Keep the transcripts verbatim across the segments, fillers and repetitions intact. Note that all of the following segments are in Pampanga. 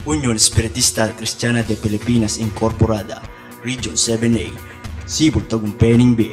Union Espiritista Kristiana de Pilipinas Incorporada, Region seven A, Cebu, Tagumpay ning Bie.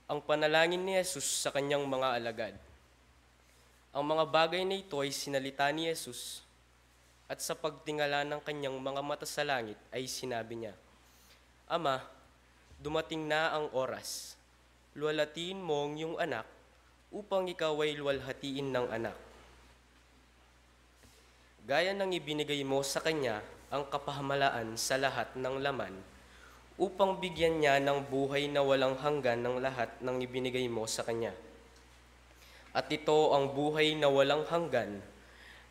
Ang panalangin ni Jesus sa kanyang mga alagad. Ang mga bagay na ito ay sinalita ni Jesus, at sa pagtingala ng kanyang mga mata sa langit ay sinabi niya, "Ama, dumating na ang oras. Luwalhatiin mo ang iyong anak, upang ikaw ay luwalhatiin ng anak. Gaya ng ibinigay mo sa kanya ang kapahamalaan sa lahat ng laman, upang bigyan niya ng buhay na walang hanggan ng lahat ng ibinigay mo sa kanya. At ito ang buhay na walang hanggan,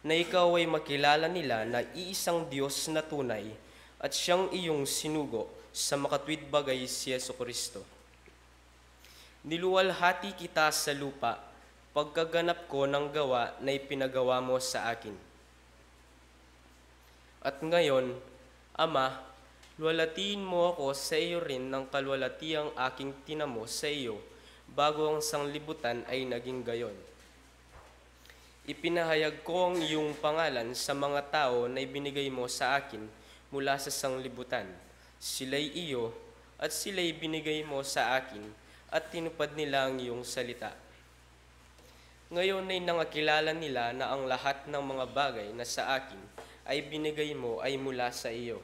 na ikaw ay makilala nila na iisang Diyos na tunay, at siyang iyong sinugo sa makatuwid bagay, si Jesucristo. Niluwalhati kita sa lupa, pagkaganap ko ng gawa na ipinagawa mo sa akin. At ngayon, Ama, luwalhatiin mo ako sa iyo rin ng kaluwalhatiang aking tinamo sa iyo, bago ang sanglibutan ay naging gayon. Ipinahayag ko ang iyong pangalan sa mga tao na ibinigay mo sa akin mula sa sanglibutan. Sila'y iyo, at sila'y binigay mo sa akin, at tinupad nila ang iyong salita. Ngayon ay nangakilala nila na ang lahat ng mga bagay na sa akin ay binigay mo ay mula sa iyo.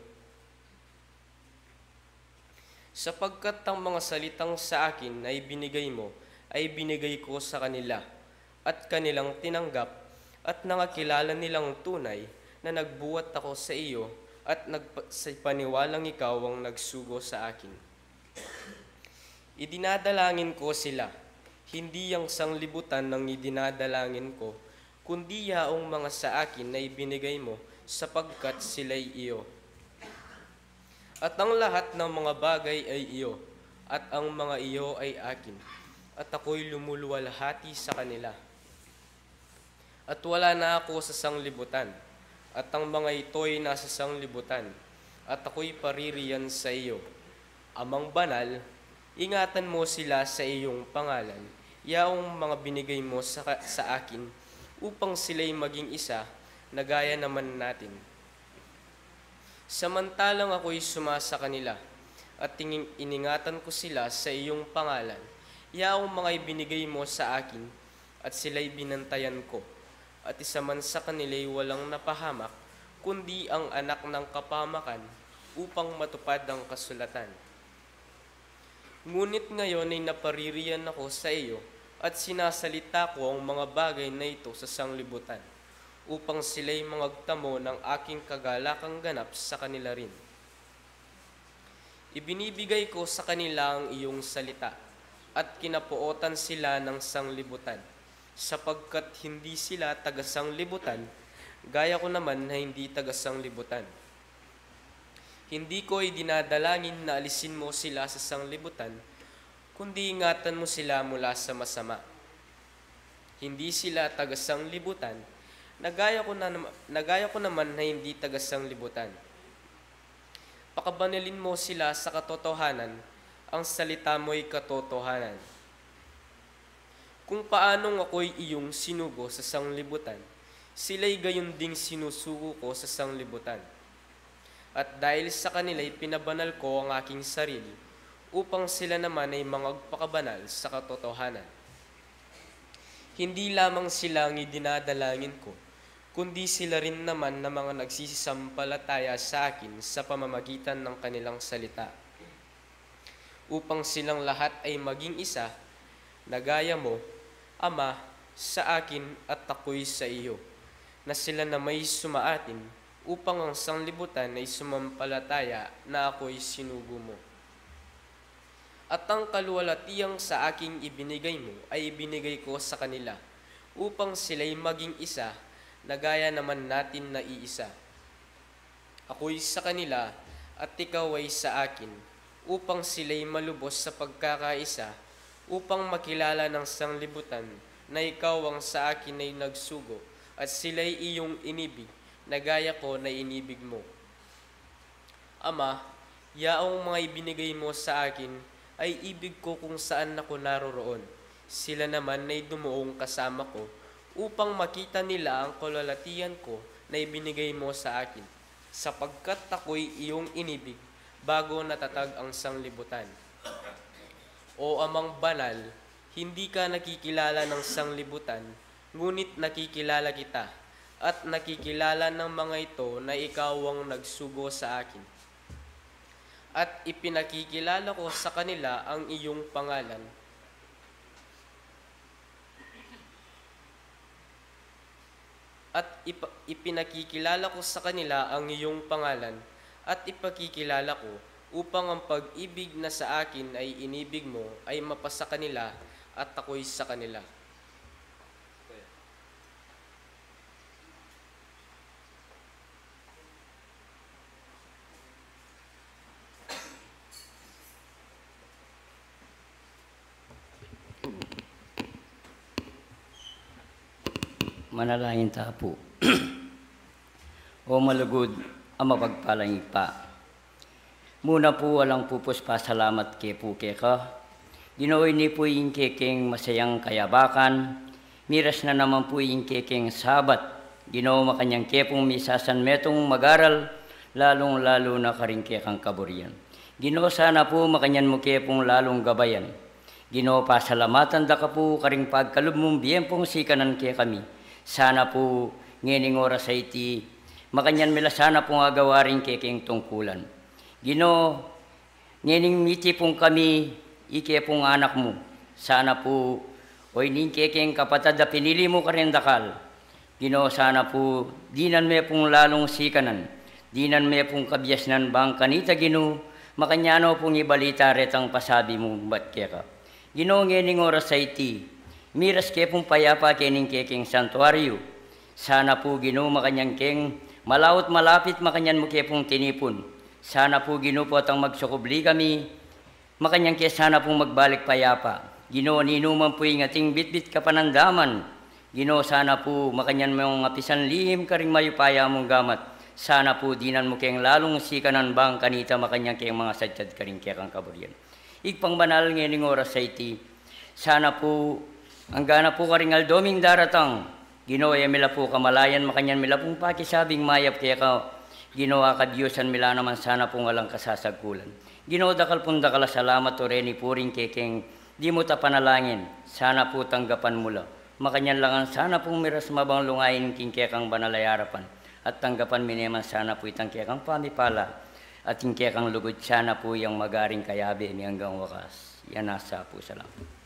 Sapagkat ang mga salitang sa akin ay binigay mo, ay binigay ko sa kanila, at kanilang tinanggap, at nangakilala nilang tunay na nagbuhat ako sa iyo, at nagpa-, sa paniwalang ikaw ang nagsugo sa akin. Idinadalangin ko sila, hindi yang sanglibutan ang idinadalangin ko, kundi yaong mga sa akin na ibinigay mo, sapagkat sila'y iyo. At ang lahat ng mga bagay ay iyo, at ang mga iyo ay akin, at ako'y lumuluwalhati sa kanila. At wala na ako sa sanglibutan, at ang mga ito'y nasa sanglibutan, at ako'y paririyan sa iyo. Amang banal, ingatan mo sila sa iyong pangalan, yaong mga binigay mo sa ka-, sa akin, upang sila'y maging isa na gaya naman natin. Samantalang ako'y sumasa kanila, at tingin-, iningatan ko sila sa iyong pangalan, yaong mga ibinigay mo sa akin, at sila'y binantayan ko, at isa man sa kanila'y walang napahamak, kundi ang anak ng kapahamakan, upang matupad ang kasulatan. Ngunit ngayon ay napaririyan ako sa iyo, at sinasalita ko ang mga bagay na ito sa sanglibutan, upang sila'y mangagtamo ng aking kagalakang ganap sa kanila rin. Ibinibigay ko sa kanila ang iyong salita, at kinapootan sila ng sanglibutan, sapagkat hindi sila taga-sanglibutan, gaya ko naman na hindi taga-sanglibutan. Hindi ko idinadalangin na alisin mo sila sa sanglibutan, kundi ingatan mo sila mula sa masama. Hindi sila taga-sanglibutan, na gaya ko na nam-, na gaya ko naman na hindi taga-sanglibutan. Pakabanalin mo sila sa katotohanan, ang salita mo'y katotohanan. Kung paanong ako'y iyong sinugo sa sanglibutan, sila'y gayon ding sinusugo ko sa sanglibutan. At dahil sa kanila'y pinabanal ko ang aking sarili, upang sila naman ay mangagpakabanal sa katotohanan. Hindi lamang sila ang idinadalangin ko, kundi sila rin naman na mga nagsisisampalataya sa akin sa pamamagitan ng kanilang salita, upang silang lahat ay maging isa, na gaya mo, Ama, sa akin at ako'y sa iyo, na sila na may sumaatin, upang ang sanglibutan ay sumampalataya na ako'y sinugo mo. At ang kaluwalhatiang sa aking ibinigay mo ay ibinigay ko sa kanila, upang sila'y maging isa, na gaya naman natin na iisa. Ako'y sa kanila, at ikaw ay sa akin, upang sila'y malubos sa pagkakaisa, upang makilala ng sanglibutan na ikaw ang sa akin ay nagsugo, at sila'y iyong inibig, na gaya ko na inibig mo. Ama, yaong mga ibinigay mo sa akin ay ibig ko kung saan ako naroroon. Sila naman ay dumuong kasama ko, upang makita nila ang kaluwalhatian ko na ibinigay mo sa akin, sapagkat ako'y iyong inibig bago natatag ang sanglibutan. O Amang Banal, hindi ka nakikilala ng sanglibutan, ngunit nakikilala kita, at nakikilala ng mga ito na ikaw ang nagsugo sa akin. At ipinakikilala ko sa kanila ang iyong pangalan. At ipa-, ipinakikilala ko sa kanila ang iyong pangalan, at ipakikilala ko, upang ang pag-ibig na sa akin ay inibig mo ay mapasa kanila, at ako'y sa kanila. Manalangin ta pu. O malugud a mapagpalang Ibpa, muna pu alang pupus pasalamat ke pu keka. Ginu, ini pu ing kekeng masayang kayabakan, miras na naman pu ing kekeng Sabat. Ginu, makanyan ke pung misasan metung mag-aral, lalung-lalu na karing kekang kaburian. Ginu, sana pu makanyan mu ke pung lalung gabayan. Ginu, pasalamatan da ka pu karing pagkalub mung bie pung sikanan kekami. Sana pu ngening oras a iti, Makanyan mi la sana pung agawa ring kekeng tungkulan. Ginu, ngening miti pung kami, ike pung anak mu. Sana pu, o ining kekeng kapatad a pinili mu karing dakal. Ginu, sana pu, dinan me pung lalung sikanan. Dinan me pung kabiasnan bang kanita, Ginu, makanyan no pung ibalita retang pasabi mu bat keka. Ginu, ngening oras a iti, miras ke pung payapa kening kekeng santuario. Sana pu, Ginu, makanyan keng malaut malapit, makanyan mu ke pung tinipun. Sana pu, Ginu, potang magsukubli kami, makanyan ke sana pung magbalik payapa. Ginu, ninuman pu ing ating bitbit kapanandaman, Ginu, sana pu, makanyan mung apisan lihim karing mayupaya mung gamat. Sana pu, dinan mu keng lalung sikanan bang kanita, makanyan keng mangasadyad karing kekang kaburian. Ibpang banal, ngening oras a iti, sana pu, anggana pu karing aldo ming daratang, Ginu, e mi la pu kamalayan, makanyan mi la pung pakisabing mayap keka, Ginu, akabiusan mi la naman sana pung alang kasasagkulan. Ginu, dakal pung dakal a salamat o reni pu ring kekeng dimut a panalangin, sana pu tanggapan mu la. Makanyan la ngan sana pung miras mabang lungayin king kekang banal a arapan, at tanggapan mi ne man sana pu itang kekang pamipala, at ing kekang lugud sana pu yang magaring kayabe mi anggang wakas. Yan nasa pu, salamat.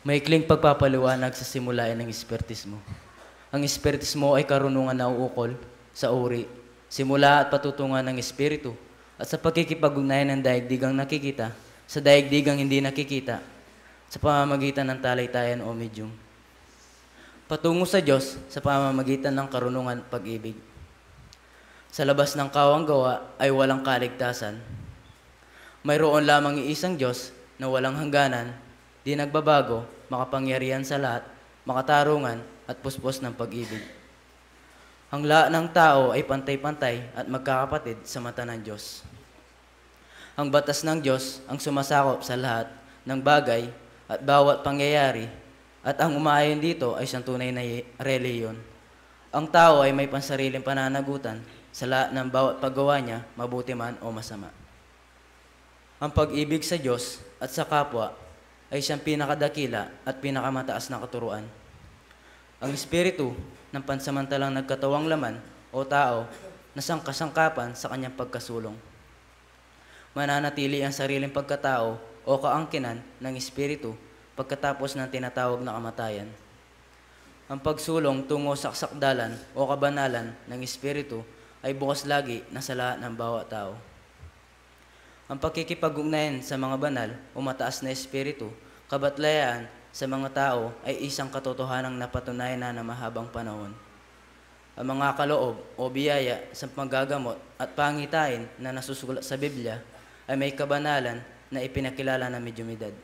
Maikling pagpapaliwanag sa simulain ng espiritismo. Ang espiritismo ay karunungan na uukol sa uri, simula at patutungan ng espiritu, at sa pakikipag-ugnayan ng daigdigang nakikita sa daigdigang hindi nakikita sa pamamagitan ng talitayan o medium. Patungo sa Diyos sa pamamagitan ng karunungan at pag-ibig. Sa labas ng kawang gawa ay walang kaligtasan. Mayroon lamang iisang Diyos na walang hangganan, di nagbabago, makapangyarihan sa lahat, makatarungan, at puspos ng pag-ibig. Ang lahat ng tao ay pantay-pantay at magkakapatid sa mata ng Diyos. Ang batas ng Diyos ang sumasakop sa lahat ng bagay at bawat pangyayari, at ang umaayon dito ay siyang tunay na relihiyon. Ang tao ay may pansariling pananagutan sa lahat ng bawat paggawa niya, mabuti man o masama. Ang pag-ibig sa Diyos at sa kapwa ay siyang pinakadakila at pinakamataas na katuruan. Ang espiritu ng pansamantalang nagkatawang laman o tao na sangkasangkapan sa kanyang pagkasulong. Mananatili ang sariling pagkatao o kaangkinan ng espiritu pagkatapos ng tinatawag na kamatayan. Ang pagsulong tungo sa kasakdalan o kabanalan ng espiritu ay bukas lagi na sa lahat ng bawat tao. Ang pakikipag-ugnayan sa mga banal o mataas na espiritu, kabatlayan sa mga tao ay isang katotohanang napatunayan na ng mahabang panahon. Ang mga kaloob o biyaya sa paggagamot at pangitain na nasusulat sa Biblia ay may kabanalan na ipinakilala ng medyumidad.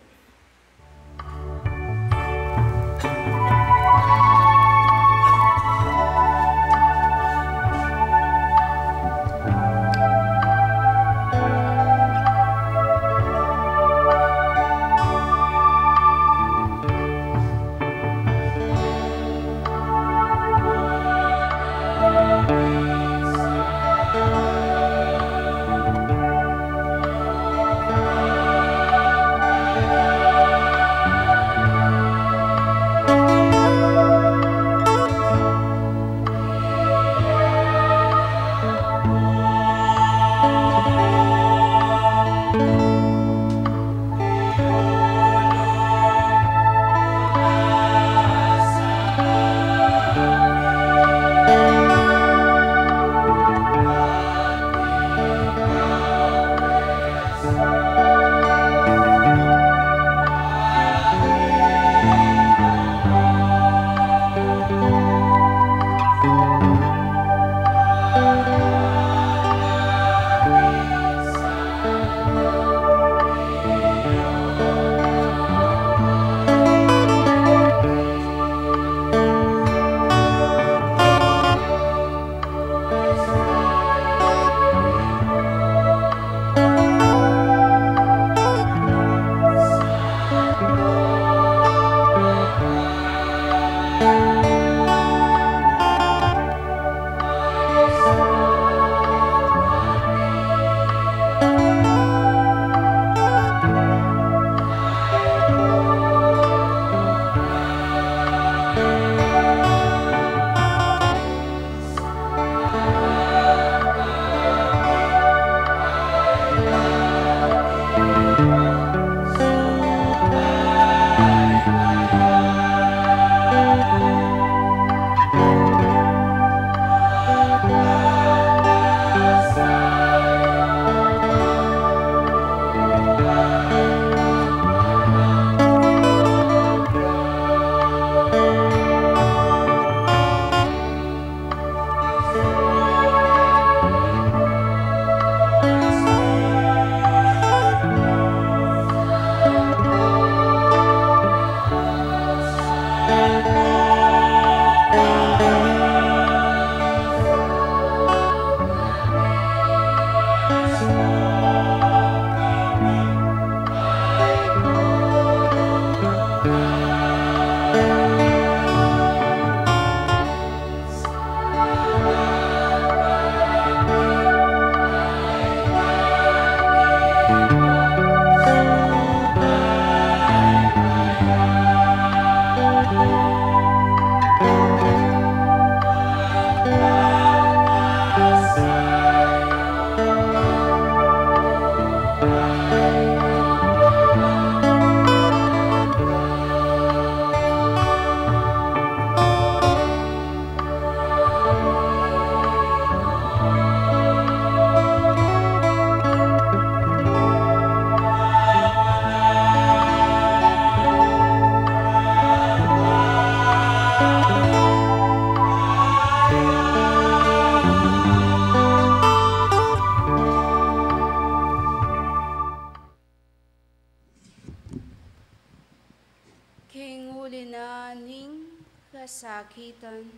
kasakitan,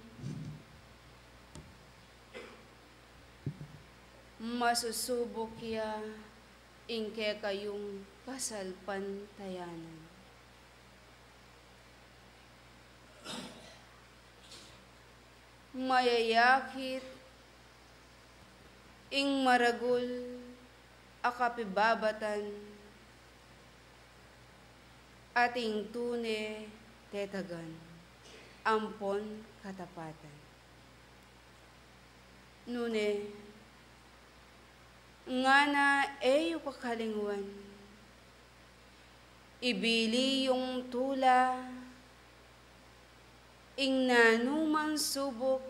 masusubuk ya ing kekayung kasalpantayanan. Mayayakit ing maragul a kapibabatan, at ing tune tetagan ampon katapatan. Nune, ngana e yu kakalingwan, ibili yung tula ing nanumang subuk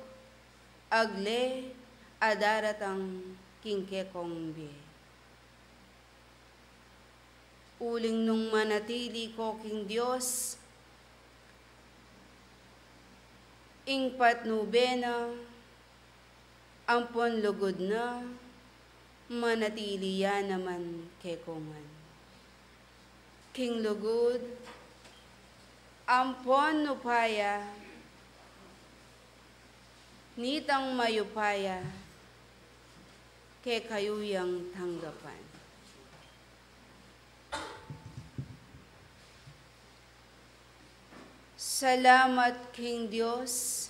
agle a daratang king kekong bie. Uling nung manatili ko king Dios, ing patnube na ampon lugud na manatili ya naman kekongan. King lugud ampon upaya nitang mayupaya kekayu yang tanggapan. Salamat king Dios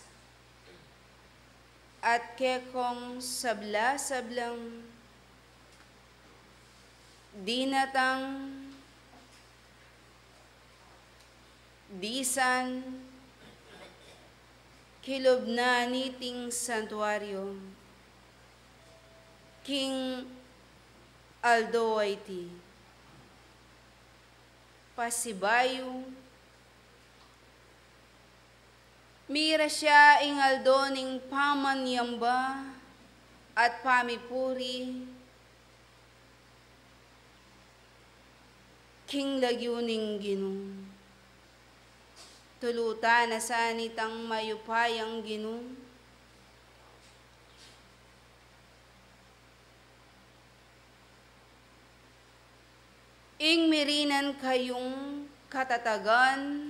at kekong sabla-sablang dinatang disan kilub na niting santuario king aldo a iti. Pasibayu, mira sya ing aldo ning pamanyamba at pamipuri king lagyu ning Ginu. Tulutan na sa nitang mayupayang Ginu ing mirinan kayung katatagan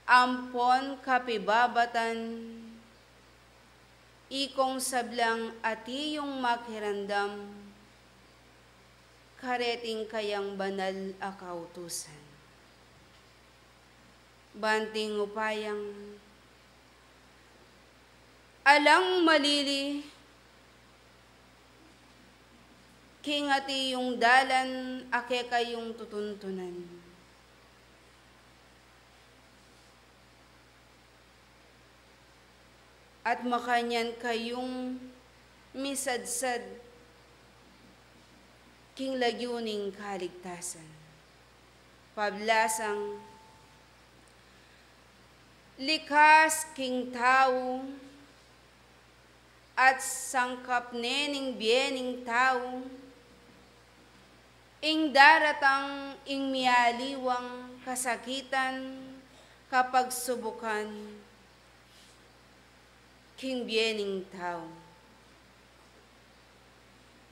ampon kapibabatan, ikong sablang ati yung makiramdam kareting kayang banal a kautusan. Banting upayang alang malili king ati yung dalan a kekayung tutuntunan. At makanyan kayung misadsad king lagyu ning kaligtasan. Pablasang likas king tau at sangkap ne ning bie ning tau ing daratang ing mialiwang kasakitan, kapagsubukan king bie ning tau.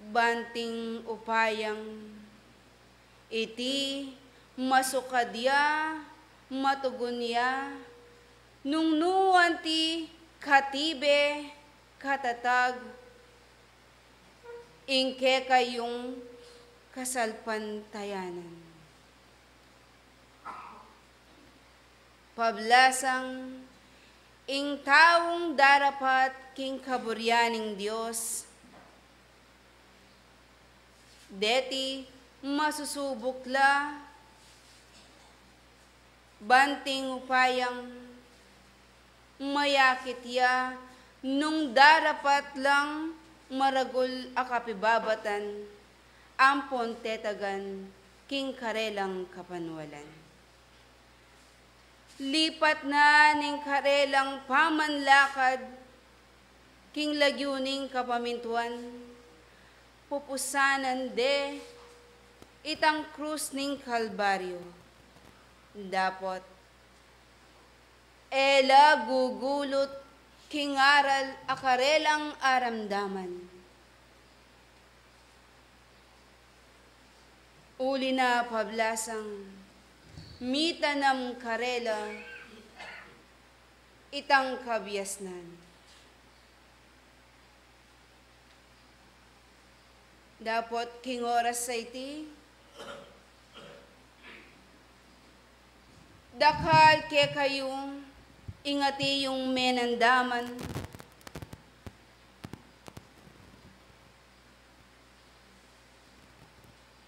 Banting upayang iti masukad ya, matugun ya, nung nu anti katibe, katatag ing kekayung kasalpantayanan. Pablasang ing taung darapat king kaburian ning Dios, deti masusubuk la, banting upayang mayakit ya nung darapat lang maragul a kapibabatan ampon tetagan king karelang kapanwalan. Lipat na ning karelang pamanlakad king lagyu ning kapamintuan, pupusanan de itang krus ning Kalbaryo. Dapot e la gugulut king aral a karelang aramdaman. Uli na pablasang mitanam karela itang kabiasnan. Dapot king oras a iti, dakal kekayu ing atiu yung menandaman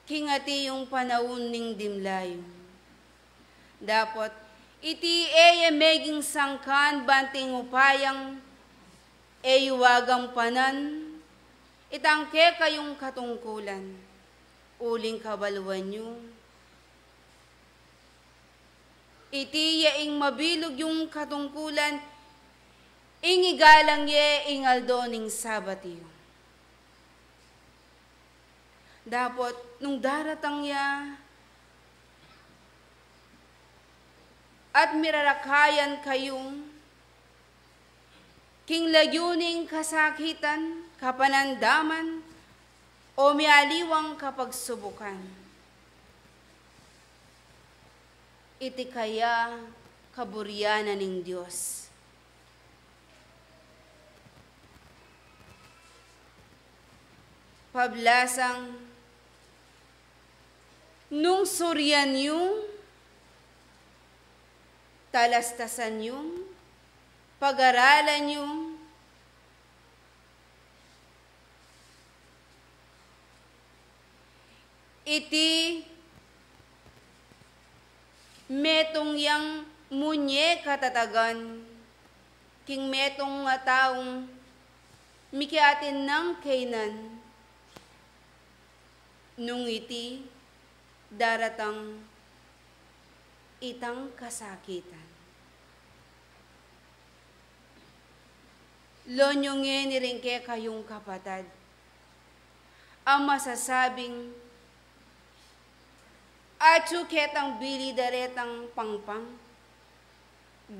king atiu yung panaun ning dimla yu. Dapot iti e ya meging sangkan banting upayang e yu gagampanan itang kekayung katungkulan, uling kabaluan yu, iti ya ing mabilug yung katungkulan, ing igalang ye ing aldo ning Sabat yu. Dapot nung daratang ya at mirarakayan kayu king lagyu ning kasakitan, kapanandaman, o mialiwang kapagsubukan, iti kaya kaburian na ning Dios. Pablasang, nung surian yu, talastasan yu, pagaralan yu, iti metung yang munye katatagan king metung a taung mikiatin nang kainan, nung iti daratang itang kasakitan. Lon yu ngeni ring kekayung kapatad a masasabing atyu ketang bili da retang pangpang,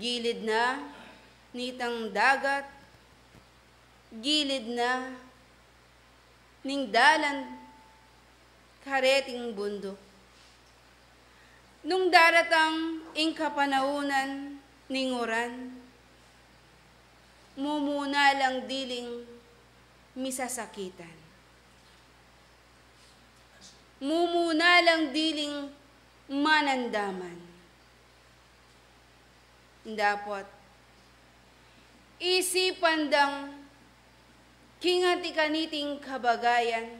gilid na nitang dagat, gilid na ning dalan kareting bunduk. Nung daratang ing kapanaunan ning uran, mumuna lang diling misasakitan. Mumuna lang diling manandaman. Dapot isipan dang king atiu kaniting kabagayan,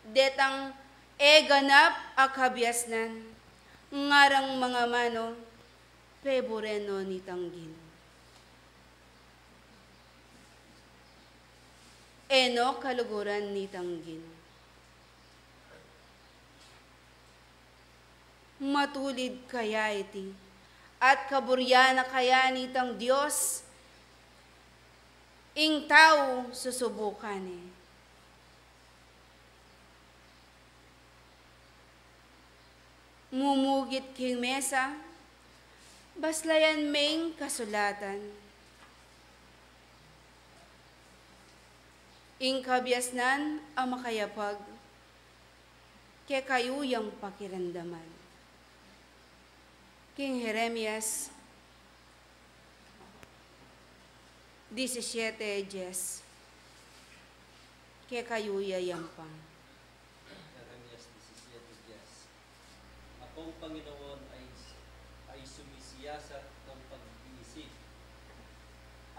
detang e ganap a kabiasnan, ngarang mangamanu, peburen no nitang Ginu. E no kaluguran nitang Ginu. Matulid kaya iti, at kaburian na kaya nitang Dios, ing tau susubukan ne. Mumugit king mesa, baslayan me ing kasulatan. Ing kabiasnan a makayapag, kekayu yang pakiramdaman. King Jeremias disisiete dies, kekayu ya yampang. Jeremias disisiete dies. Akong Panginoon ay, ay sumisiyasat ng pag-iisip.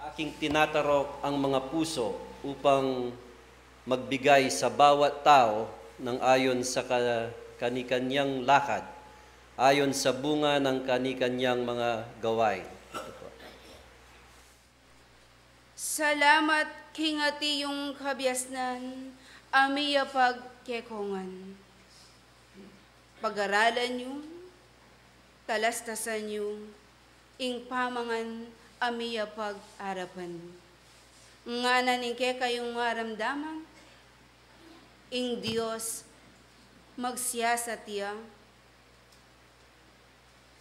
Aking tinatarok ang mga puso upang magbigay sa bawat tao ng ayon sa ka-, kani-kanyang lakad, ayon sa bunga ng kani-kanyang mga gawain. Ito po. Salamat king atiyung kabiasnan a miyapag kekongan. Pagaralan yu, talastasan yu, ing pamangan a miyapag arapan yu. Ngana ning kekayung aramdaman, ing Dios magsiyasat ya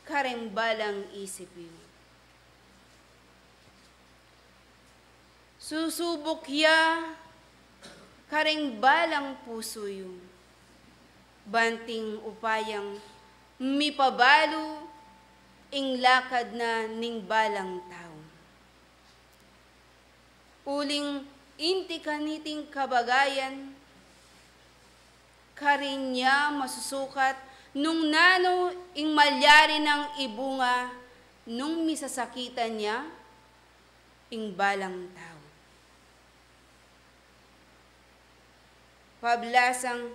kareng balang isip yu. Susubuk ya kareng balang pusu yu, banting upayang mipabalu ing lakad na ning balang tau. Uling inti kaniting kabagayan, karin ya masusukat nung nanu ing malyari nang ibunga nung misasakitan ya ing balang tau. Pablasang,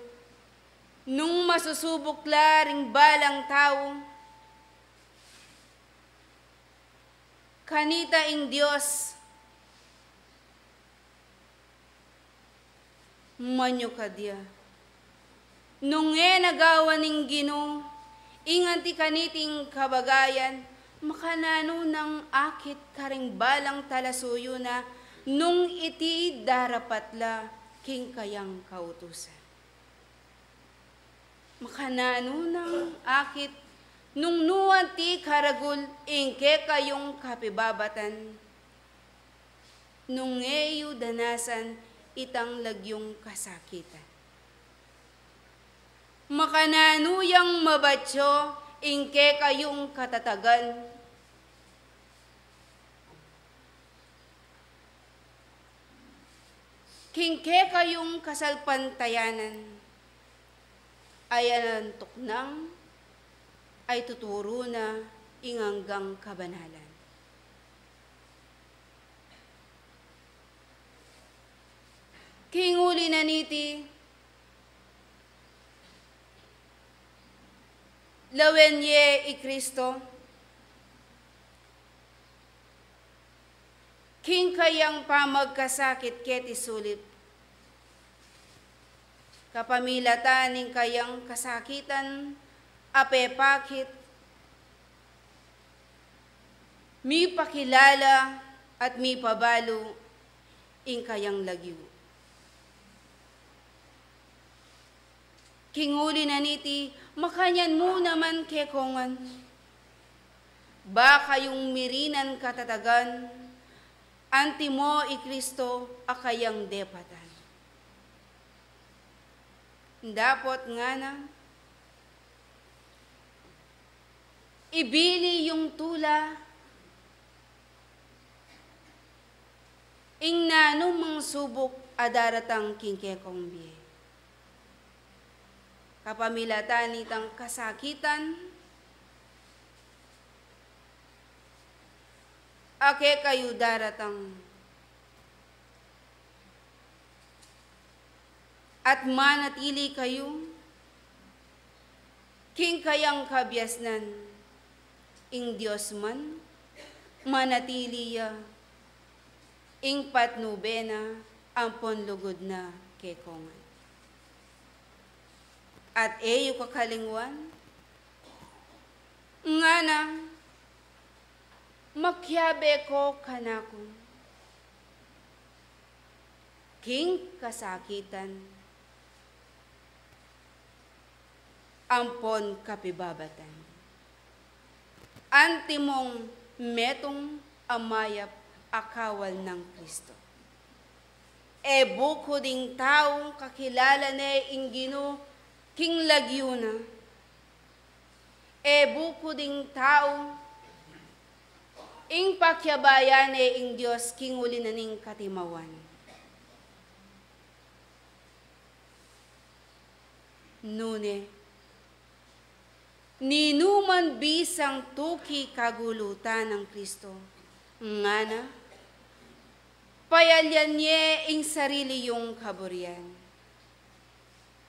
nung masusubuk la ring balang tau, kanita ing Dios, manyukad ya. Nung e na gawan ning Ginu ing anti kaniting kabagayan, makananu nang akit karing balang talasuyu na nung iti darapat la king kayang kautusan? Makananu nang akit nung nuan ti karagul ing kekayung kapibabatan, nung e yu danasan itang lagyung kasakitan? Makananu yang mabatyo ing kekayung katatagan? King kekayung kasalpantayanan, ay antuk nang ay tuturu na ing anggang kabanalan. King uli na niti, lawen ye i Kristo king kayang pamagkasakit keti sulip, kapamilatan ning kayang kasakitan a pepakit, mipakilala at mipabalu ing kayang lagyu. King uli na niti, makanyan mu naman kekongan, ba kayung mirinan katatagan, antimo i Kristo a kayang depatan. Dapot ngana, ibili yung tula ing nanumang subuk a daratang king kekong bie. Kapamilatan nitang kasakitan a kekayu daratang, at manatili kayu king kayang kabiasnan, ing Dios man manatili ya ing patnube na ampon lugud na kekongan. At e yu kakalingwan, ngana, makiabe ko kanaku king kasakitan ampon kapibabatan, antimong metung a mayap a kawal nang Kristo. E buku ding taung kakilala ne ing Ginu king lagyu na. E buku ding tau ing pakiabayan ne ing Dios king uli na ning katimawan. Nune, ninuman bisang tuki kagulutan nang Kristo, ngana, payalian ye ing sarili yung kaburian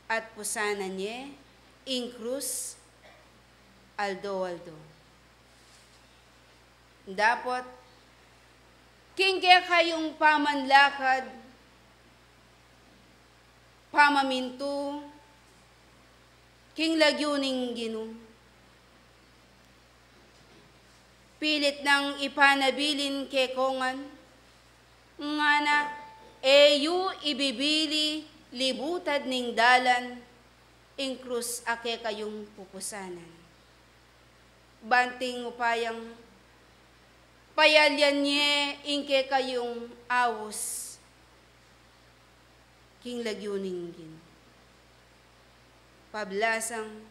at pusanan ye ing krus aldo-aldo. Dapot, king kekayung pamanlakad, pamamintu, king lagyu ning Ginu, pilit nang ipanabilin kekongan, ngana, e yu ibibili libutad ning dalan ing krus a kekayung pupusanan. Banting upayang payalian ye ing kekayung aus king lagyu ning Ginu. Pablasang,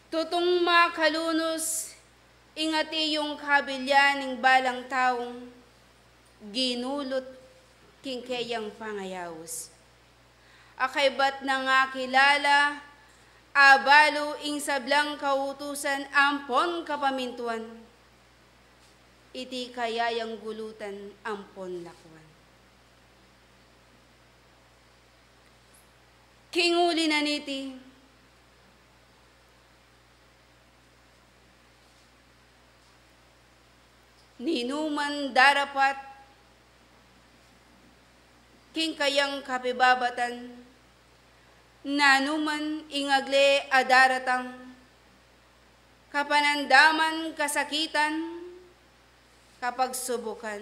tutung makalunus Ing ati yung kabilian ning balang taung ginulut king keyang pangayaus. A kaybat nang akilala, abalu ing sablang kautusan ampon kapamintuan, iti kaya yang gulutan ampon lakuan. King uli na niti, ninuman darapat king kayang kapibabatan, nanuman ing agle a daratang, kapanandaman, kasakitan, kapagsubukan,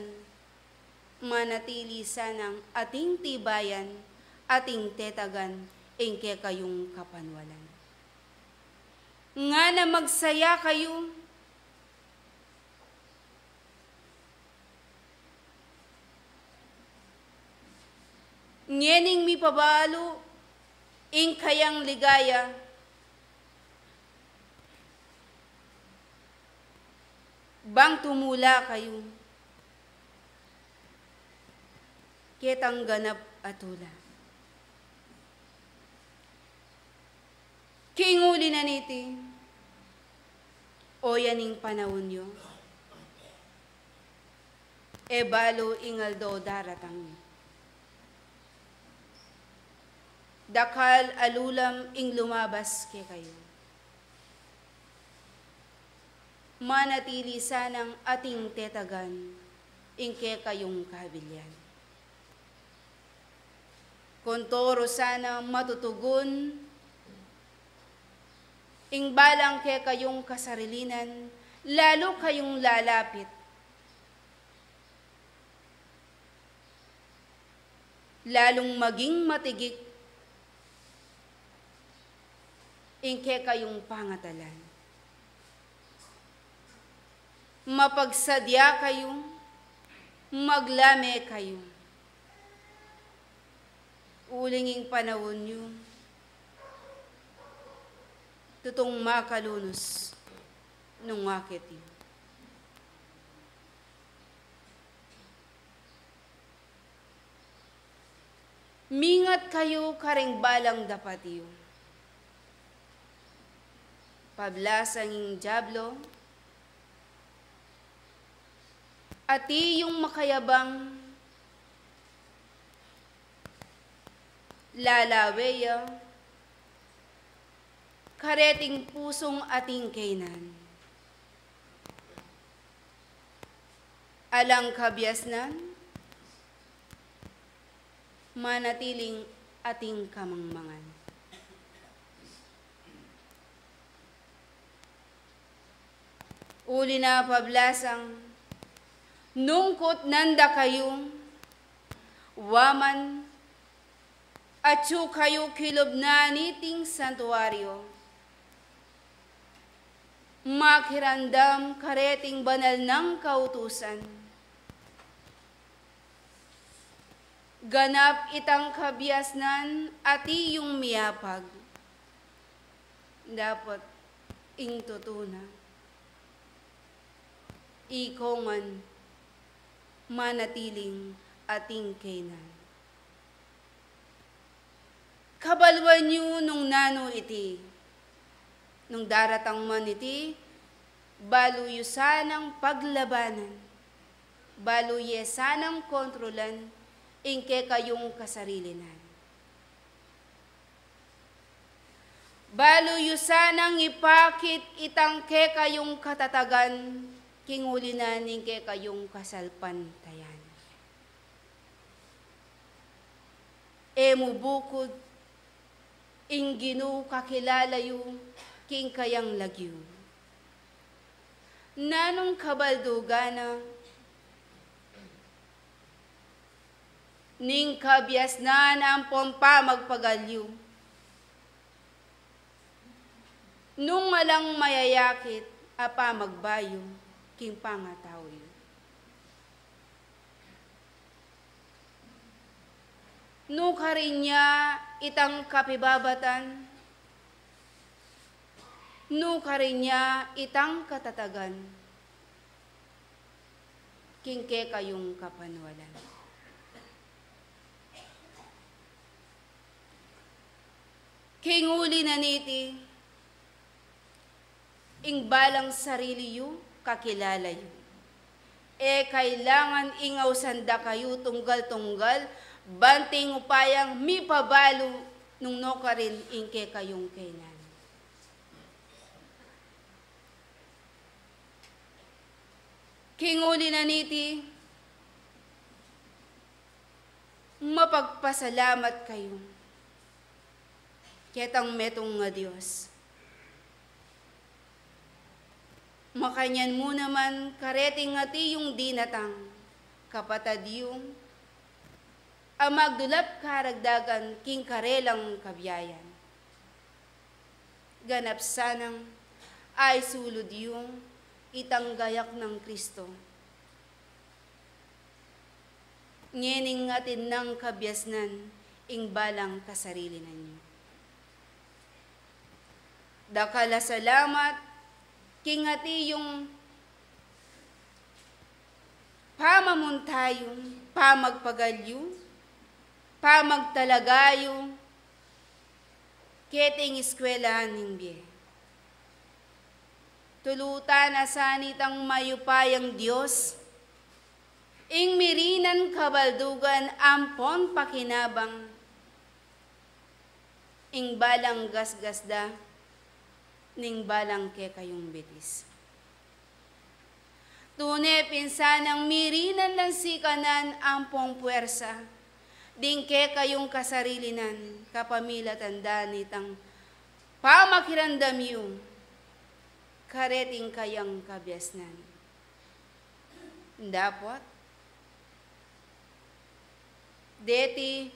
manatili sanang ating tibayan, ating tetagan ing kekayung kapanwalan. Ngana magsaya kayu, ngening mipabalu ing kayang ligaya, bang tumula kayu ketang ganap a tula. King uli na niti, o yan ing panaun yu, e balu ing aldo daratang. Dakal a lulam ing lumabas kekayu. Manatili sanang ating tetagan ing kekayung kabilian. Kontoro sana matutugun ing balang kekayung kasarilinan, lalu kayung lalapit, lalung maging matigik ing kekayung pangatalan. Mapagsadya kayu, maglame kayu. Uling ing panaun yu tutung makalunus nung akit yu. Mingat kayu karing balang dapat yu. Pablasang ing diablo, ati yung makayabang, lalawe ya kareting pusung ating kaynan. Alang kabiasnan, manatiling ating kamangmangan. Uli na pablasang, nung kutnan da kayu, wa man atyu kayu kilub na niting santuaryo, makiramdam kareting banal nang kautusan. Ganap itang kabiasnan ati yung miyapag. Dapot ing tutu na, ikongan manatiling ating kaynan. Kabaluan yu nung nanu iti, nung daratang man iti, balu yu sanang paglabanan, balu ye sanang kontrolan ing kekayung kasarilinan. Balu yu sanang ipakit itang kekayung katatagan, king uli na ning kekayung kasalpantayan. E mu bukud ing Ginu kakilala yu king kayang lagyu. Nanung kabaldugan na ning kabiasnan ampon pamagpagal yu, nung alang mayayakit a pamagbayu king pangatau yu? Nukarin ya itang kapibabatan, nukarin ya itang katatagan, king kekayung kapanwalan. King uli na niti, ing balang sarili yu, kakilala yu. E kailangan ing ausan da kayu tunggal-tunggal, bang ing upayang mipabalu nung nukarin ing kekayung kainan. King uli na niti, mapagpasalamat kayu ketang metung a Dios. Makanyan mu naman kareting ati yung dinatang kapatad yu a magdulap karagdagan king karelang kabiayan. Ganap sanang aisulud yu itang gayak nang Kristo. Ngening atin nang kabiasnan ing balang kasarilinan yu. Dakal a salamat king ati yung pamamunta yu, pamagpagal yu, pamagtalaga yu keting eskwelahan ning bie. Tulutan na sa nitang mayupayang Dios ing mirinan kabaldugan ampon pakinabang ing balang gasgas da ning balang kekayung bitis. Tune pin sanang mirinan lang sikanan ampong puersa ding kekayung kasarilinan kapamilatan da nitang pamakiramdam yu kareting kayang kabiasnan. Dapot deti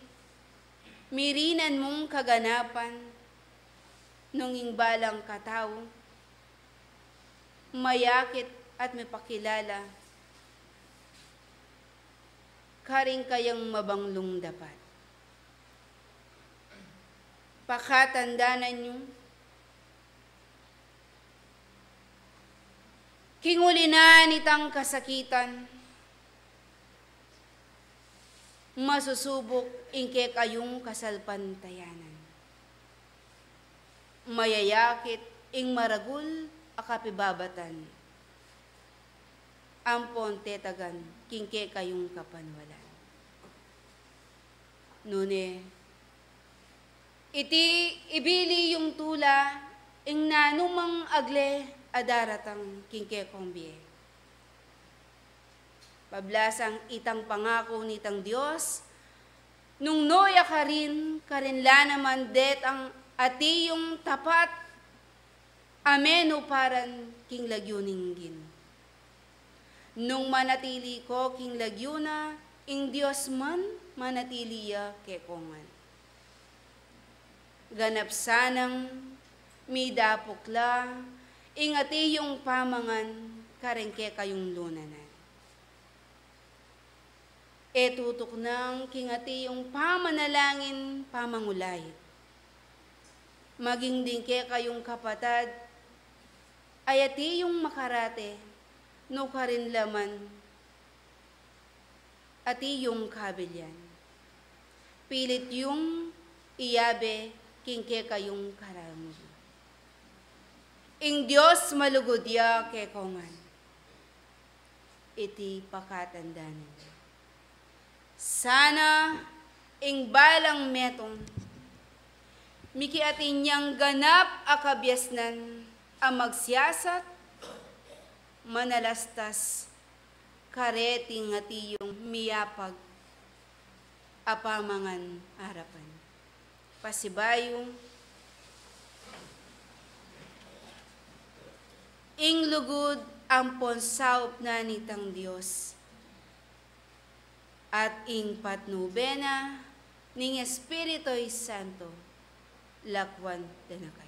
mirinan mung kaganapan nung ing balang katau mayakit at mipakilala karing kayang mabanglung dapat. Pakatandanan yu, king uli na nitang kasakitan, masusubuk ing kekayung kasalpantayanan. Mayayakit ing maragul a kapibabatan ampon tetagan king kekayung kapanwalan. Nune, iti ibili yung tula ing nanumang agle a daratang king kekong bie. Pablasang itang pangaku nitang Dios, nung nuya karin, karin la naman detang ati yung tapat a menuparan king lagyu ning Ginu. Nung manatili ko king lagyu na, ing Dios man manatili ya kekongan. Ganap sanang midapuk la ing ati yung pamangan karing kekayung lunanan. E tutuknang king ati yung pamanalangin pamangulait. Maging ding kekayung kapatad, ay ati yung makarate, nukarin la man ati yung kabilyan. Pilit yung iyabe king kekayung karangul. Ing Dios malugud ya kekongan. Iti pakatandanan. Sana ing balang metung, miki atin yang ganap a kabiasnan a magsiyasat, manalastas, kareting ati yung miyapag a pamangan arapan. Pasibayu, ing lugud ampon saup na nitang Dios, at ing patnube na ning Espiritu Santo, lakwan da na kayu.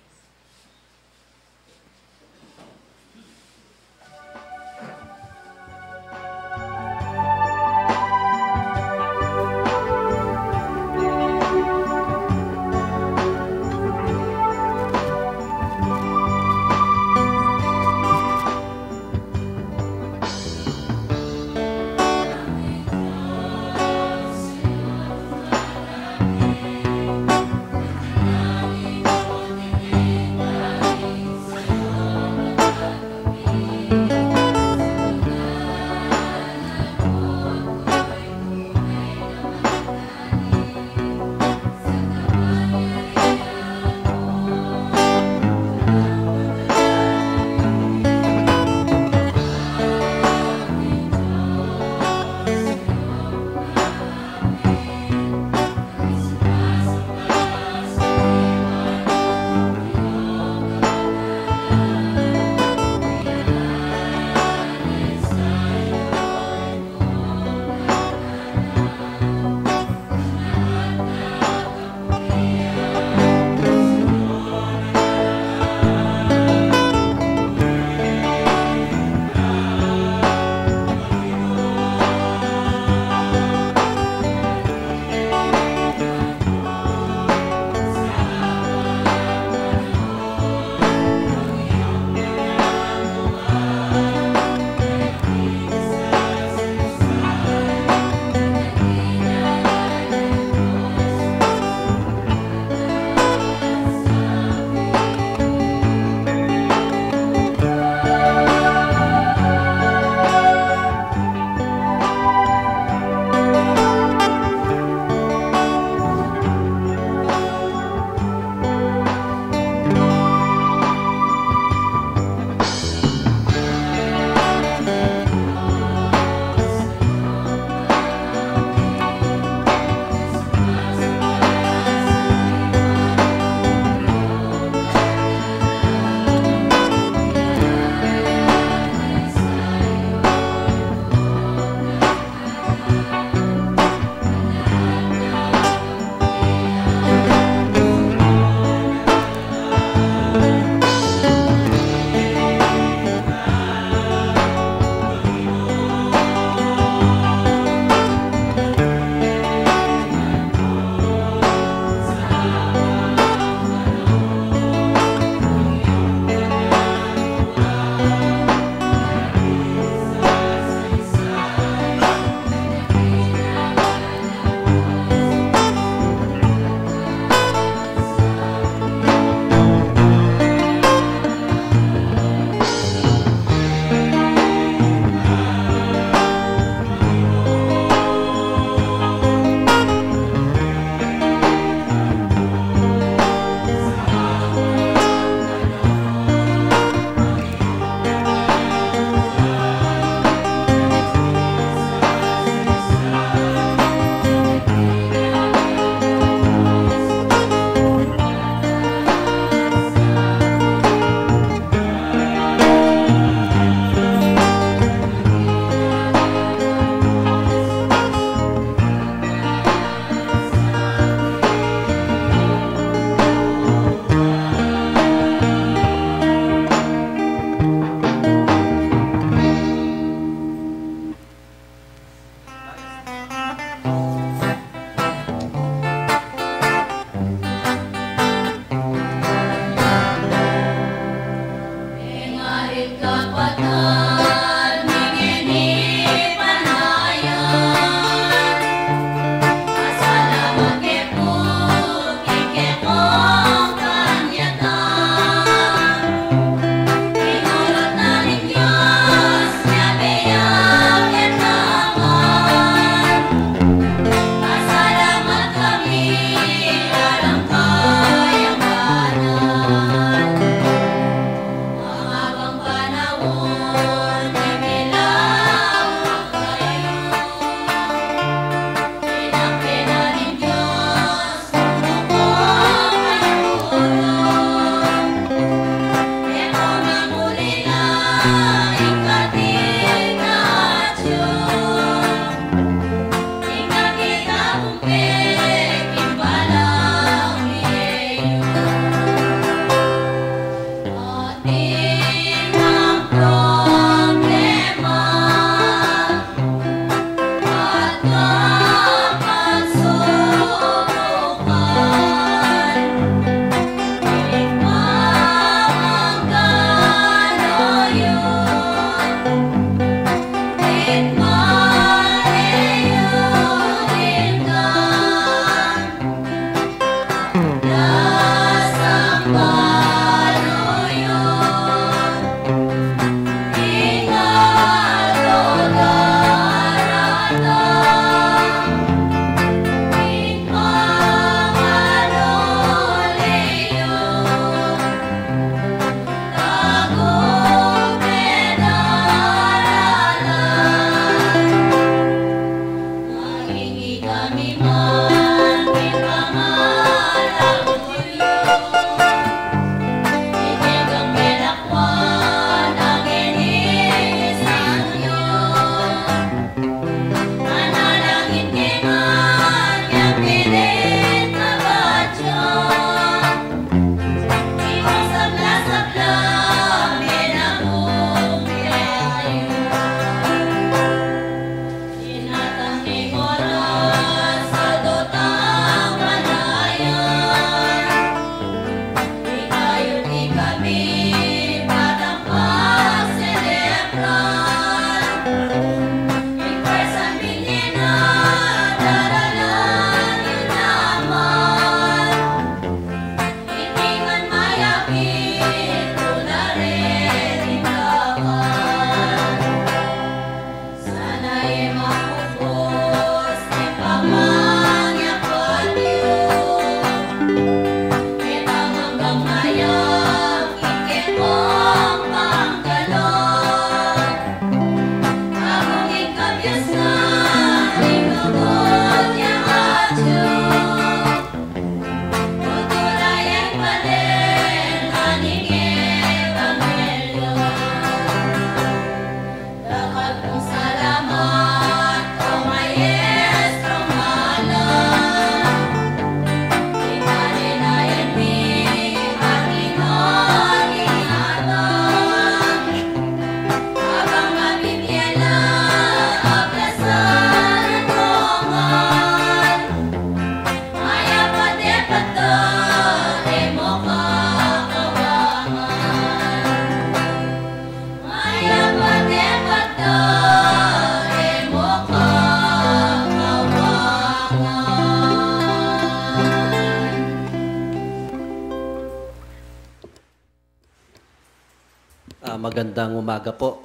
Magandang umaga po.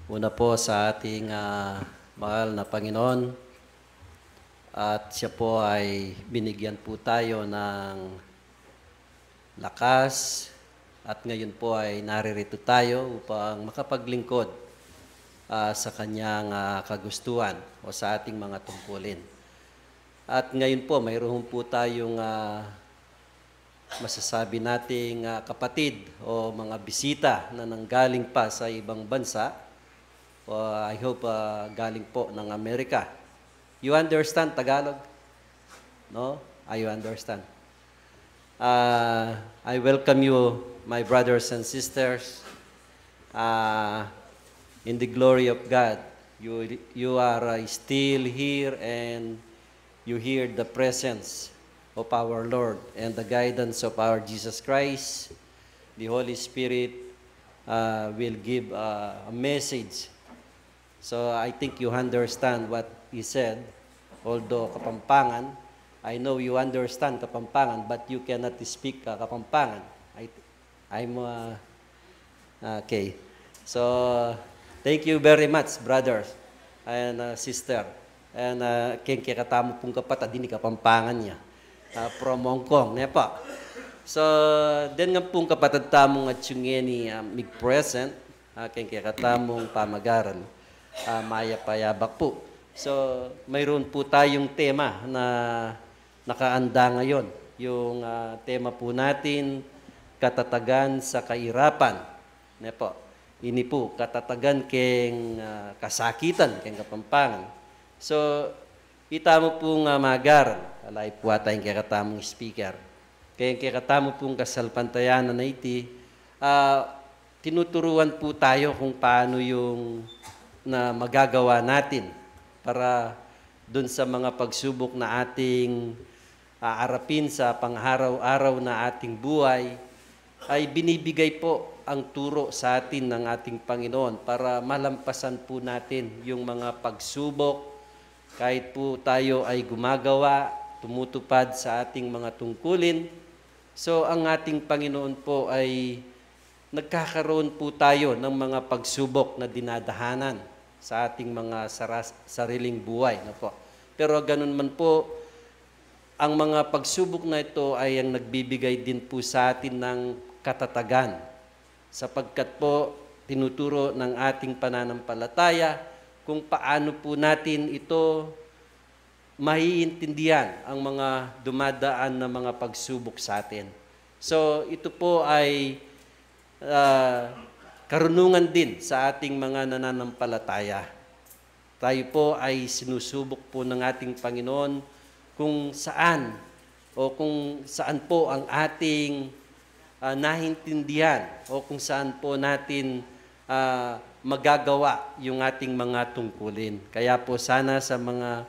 Una po sa ating, ah, mahal na Panginoon, at siya po ay binigyan po tayo ng lakas, at ngayon po ay naririto tayo upang makapaglingkod, ah, sa kanyang, ah, kagustuhan o sa ating mga tungkulin. At ngayon po, mayroon po tayong, ah, masasabi nating, ah, kapatid o mga bisita na nanggaling pa sa ibang bansa. O, I hope, ah, galing po ng Amerika. You understand Tagalog? No? Ah, you understand. Uh, I welcome you, my brothers and sisters, uh, in the glory of God. You, you are, uh, still here, and you hear the presence of our Lord and the guidance of our Jesus Christ. The Holy Spirit, uh, will give, uh, a message. So I think you understand what he said, although Kapampangan. I know you understand Kapampangan, but you cannot speak, uh, Kapampangan. I, I'm, uh, okay. So, thank you very much, brothers and, uh, sister. And, uh, keng kekatamu pung kapatad, ini Kapampangan ya. Uh, from Hong Kong, ne po. So, den ngan pung kapatad tamung atyu ngeni, uh, mig-present, uh, keng kekatamung pamag-aral. Ah, mayap a yabak po. So, mayroon po tayong tema na nakaanda ngayon. Yung, ah, tema po natin, katatagan sa kahirapan. Ne po? Ini po, katatagan keng, ah, kasakitan, keng Kapampangan. So, ita mu pung, ah, mag-aral. Alay po ata ing kekatamung speaker. Keng kekatamu pung kasalpantayanan a iti, ah, tinuturuan po tayo kung paano yung na magagawa natin para dun sa mga pagsubok na ating aarapin sa pang-araw-araw na ating buhay, ay binibigay po ang turo sa atin ng ating Panginoon para malampasan po natin yung mga pagsubok, kahit po tayo ay gumagawa, tumutupad sa ating mga tungkulin. So, ang ating Panginoon po ay nagkakaroon po tayo ng mga pagsubok na dinadahanan sa ating mga saras-, sariling buhay, no po? Pero ganun man po, ang mga pagsubok na ito ay ang nagbibigay din po sa atin ng katatagan, sapagkat po tinuturo ng ating pananampalataya kung paano po natin ito maiintindihan ang mga dumadaan na mga pagsubok sa atin. So, ito po ay, ah, karunungan din sa ating mga nananampalataya. Tayo po ay sinusubok po ng ating Panginoon kung saan o kung saan po ang ating, ah, naintindihan o kung saan po natin, ah, magagawa yung ating mga tungkulin. Kaya po sana sa mga,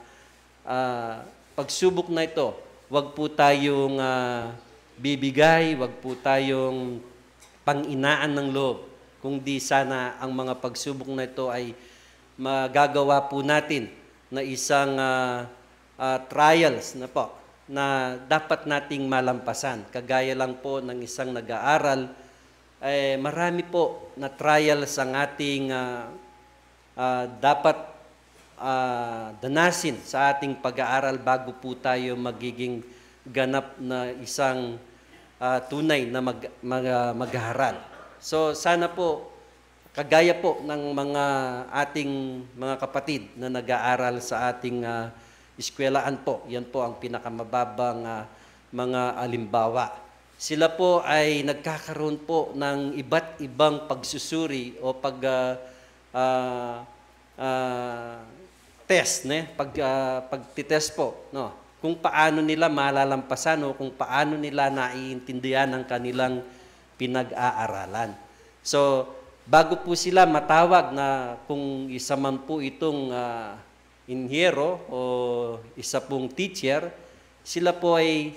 ah, pagsubok na ito, wag po tayong, ah, bibigay, wag po tayong panghinaan ng loob, kundi sana ang mga pagsubok na ito ay magagawa po natin na isang, ah, ah, trials na po na dapat nating malampasan. Kagaya lang po ng isang nag-aaral, eh, marami po na trials ang ating, ah, ah, dapat, ah, danasin sa ating pag-aaral bago po tayo magiging ganap na isang, ah, tunay na mag-, mag-, ah, mag-aaral. So, sana po, kagaya po ng mga ating mga kapatid na nag-aaral sa ating, ah, eskwelahan po, yan po ang pinakamababang, ah, mga alimbawa. Sila po ay nagkakaroon po ng iba't ibang pagsusuri o pag, ah, ah, ah, test, ne? Pag, ah, pagtitest po, no? Kung paano nila malalampasan o kung paano nila naiintindihan ang kanilang pinag-aaralan. So, bago po sila matawag na kung isa man po itong, ah, inhiyero o isa pong teacher, sila po ay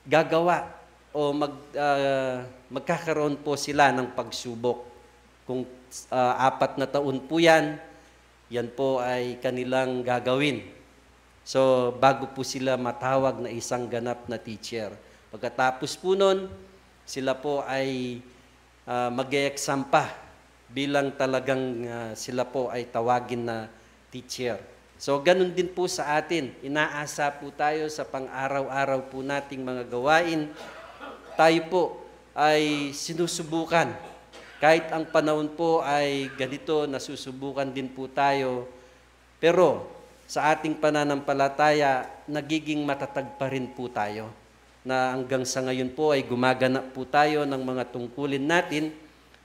gagawa o mag-, ah, magkakaroon po sila ng pagsubok. Kung, ah, apat na taon po yan, yan po ay kanilang gagawin. So, bago po sila matawag na isang ganap na teacher. Pagkatapos po nun, sila po ay, ah, mag-e-exam pa. bilang talagang, ah, sila po ay tawagin na teacher. So, ganun din po sa atin. Inaasa po tayo sa pang-araw-araw po nating mga gawain. Tayo po ay sinusubukan. Kahit ang panahon po ay ganito, nasusubukan din po tayo. Pero sa ating pananampalataya, nagiging matatag pa rin po tayo na hanggang sa ngayon po ay gumaganap po tayo ng mga tungkulin natin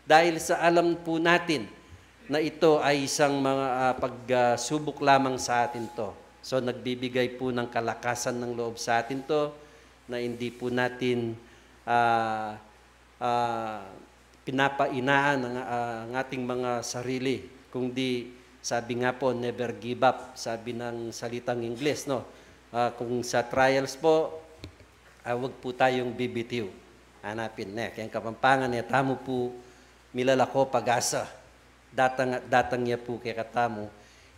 dahil sa alam po natin na ito ay isang mga, ah, pagsubok lamang sa atin 'to. So, nagbibigay po ng kalakasan ng loob sa atin 'to na hindi po natin, ah, ah, pinapainaan ang, ah, ang ating mga sarili, kung di, sabi nga po, "Never give up," sabi ng salitang Ingles, no? Ah, kung sa trials po, ah, wag po tayong bibitiw. Hanapin, ne, keng Kapampangan, e tamu pu milalako pag-asa. Datang, datang ya pu kekatamu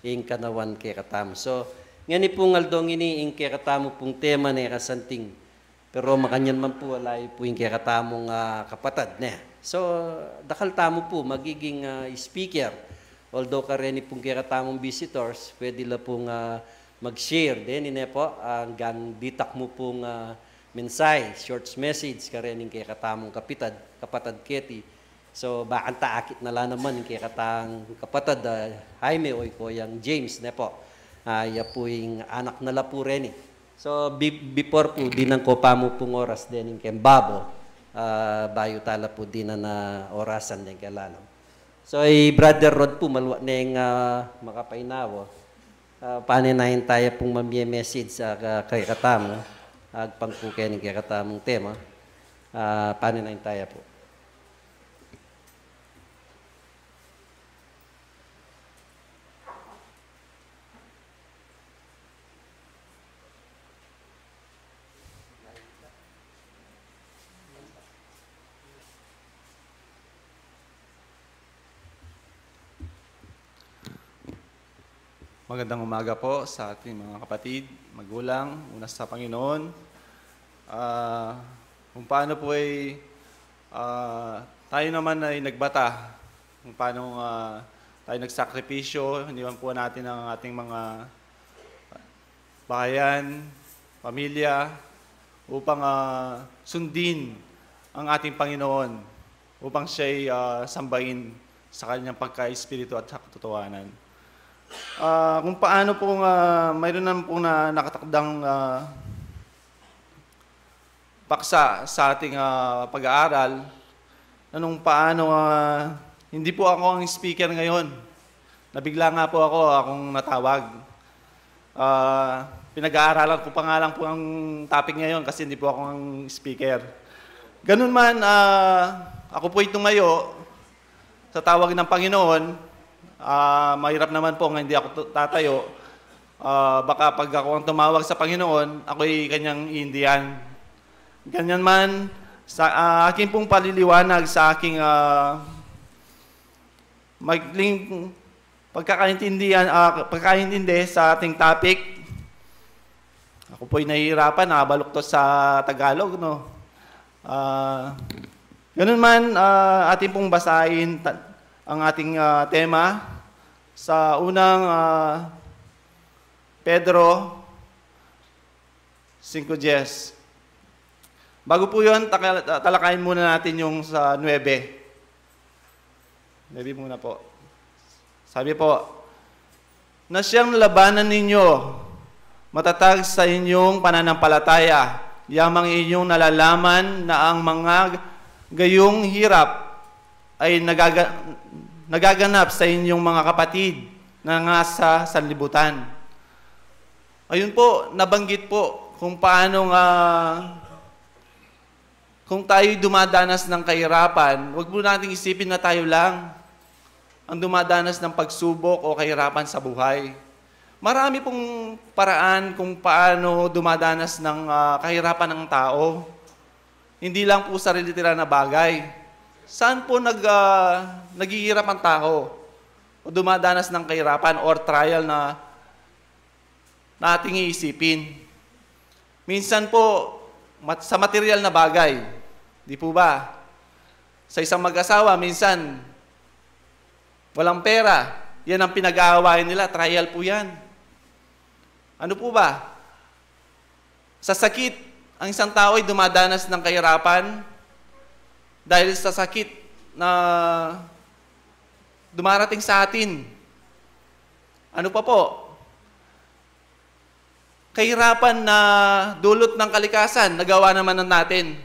ing kanawan kekatamu. So, ngeni pung aldo ngeni, ing kekatamu pung tema, ne, kasanting, pero makanyan man pu, ala yu pu ing kekatamung, ah, kapatad, ne. So, dakal tamu pu magiging, ah, speaker. Although kareni pung kekatamung visitors, pwede la pung, ah, mag-share deni, ne po, anggang ditak mu pung, ah, mensahe, short message, karening kekatamung kapitad, kapatad keti. So, bakanta akit na la naman ing kekatang kapatad, ah, Jaime o iko yang James, ne po. Ah, ya pu ing anak na la pu reni. So, be-, before pu, dinan ko pa mu pung oras dening keng babo, ah, bayu tala pu dinan na orasan deng keng lalam. So, i Brother Rod pu, maluat neng, ah, makapainawa. Ah, paninayan taya pung mamie message, ah, ka-, kekatamu. Agpang pu keni kekatamung tema. Ah, paninayan taya pu. Magandang umaga po sa ating mga kapatid, magulang, una sa Panginoon. Ah, kung paano po ay, ah, tayo naman ay nagbata, kung paano, ah, tayo nagsakripisyo, iniwan po natin ang ating mga bayan, pamilya, upang, ah, sundin ang ating Panginoon, upang siya'y, ah, sambahin sa kanyang pagka-espiritu at sa katotohanan. Ah, kung paano pong, ah, mayroon naman pong na, nakatakdang, ah, paksa sa ating, ah, pag-aaral, na nung paano, ah, hindi po ako ang speaker ngayon. Nabigla nga po ako, akong natawag. Ah, pinag-aaralan ko pa nga lang po ang topic ngayon kasi hindi po ako ang speaker. Ganun man, ah, ako po'y tumayo sa tawag ng Panginoon. Ah, mahirap naman po nga hindi ako tu-, tatayo. Ah, baka pag ako ang tumawag sa Panginoon, ako'y kanyang iindian. Ganyan man, sa, ah, akin pong paliliwanag sa aking, ah, maikling pagkakaintindihan, ah, pagkakaintindi sa ating topic. Ako po'y nahihirapan, nakabaluktot sa Tagalog, no? Ah, ganun man, ah, atin pong basahin ta-, ang ating, ah, tema sa unang, ah, Pedro singko diyes. Bago po yun, taka-, talakayin muna natin yung sa nuebe. Nuebe muna po. Sabi po, "Na siyang labanan ninyo, matatag sa inyong pananampalataya, yamang inyong nalalaman na ang mga gayong hirap ay nagaga-, nagaganap sa inyong mga kapatid na nasa sanlibutan." Ayun po, nabanggit po kung paano nga, kung tayo'y dumadanas ng kahirapan, wag po nating isipin na tayo lang ang dumadanas ng pagsubok o kahirapan sa buhay. Marami pong paraan kung paano dumadanas ng, ah, kahirapan ng tao. Hindi lang po sa literal na bagay. Saan po nag-, ah, naghihirap ang tao o dumadanas ng kahirapan or trial na, na ating iisipin? Minsan po, mat-, sa material na bagay. Di po ba? Sa isang mag-asawa, minsan, Walang pera. Yan ang pinag-aawayan nila. Trial po yan. Ano po ba? Sa sakit, ang isang tao ay dumadanas ng kahirapan dahil sa sakit na dumarating sa atin. Ano pa po? Kahirapan na dulot ng kalikasan, nagawa naman na natin.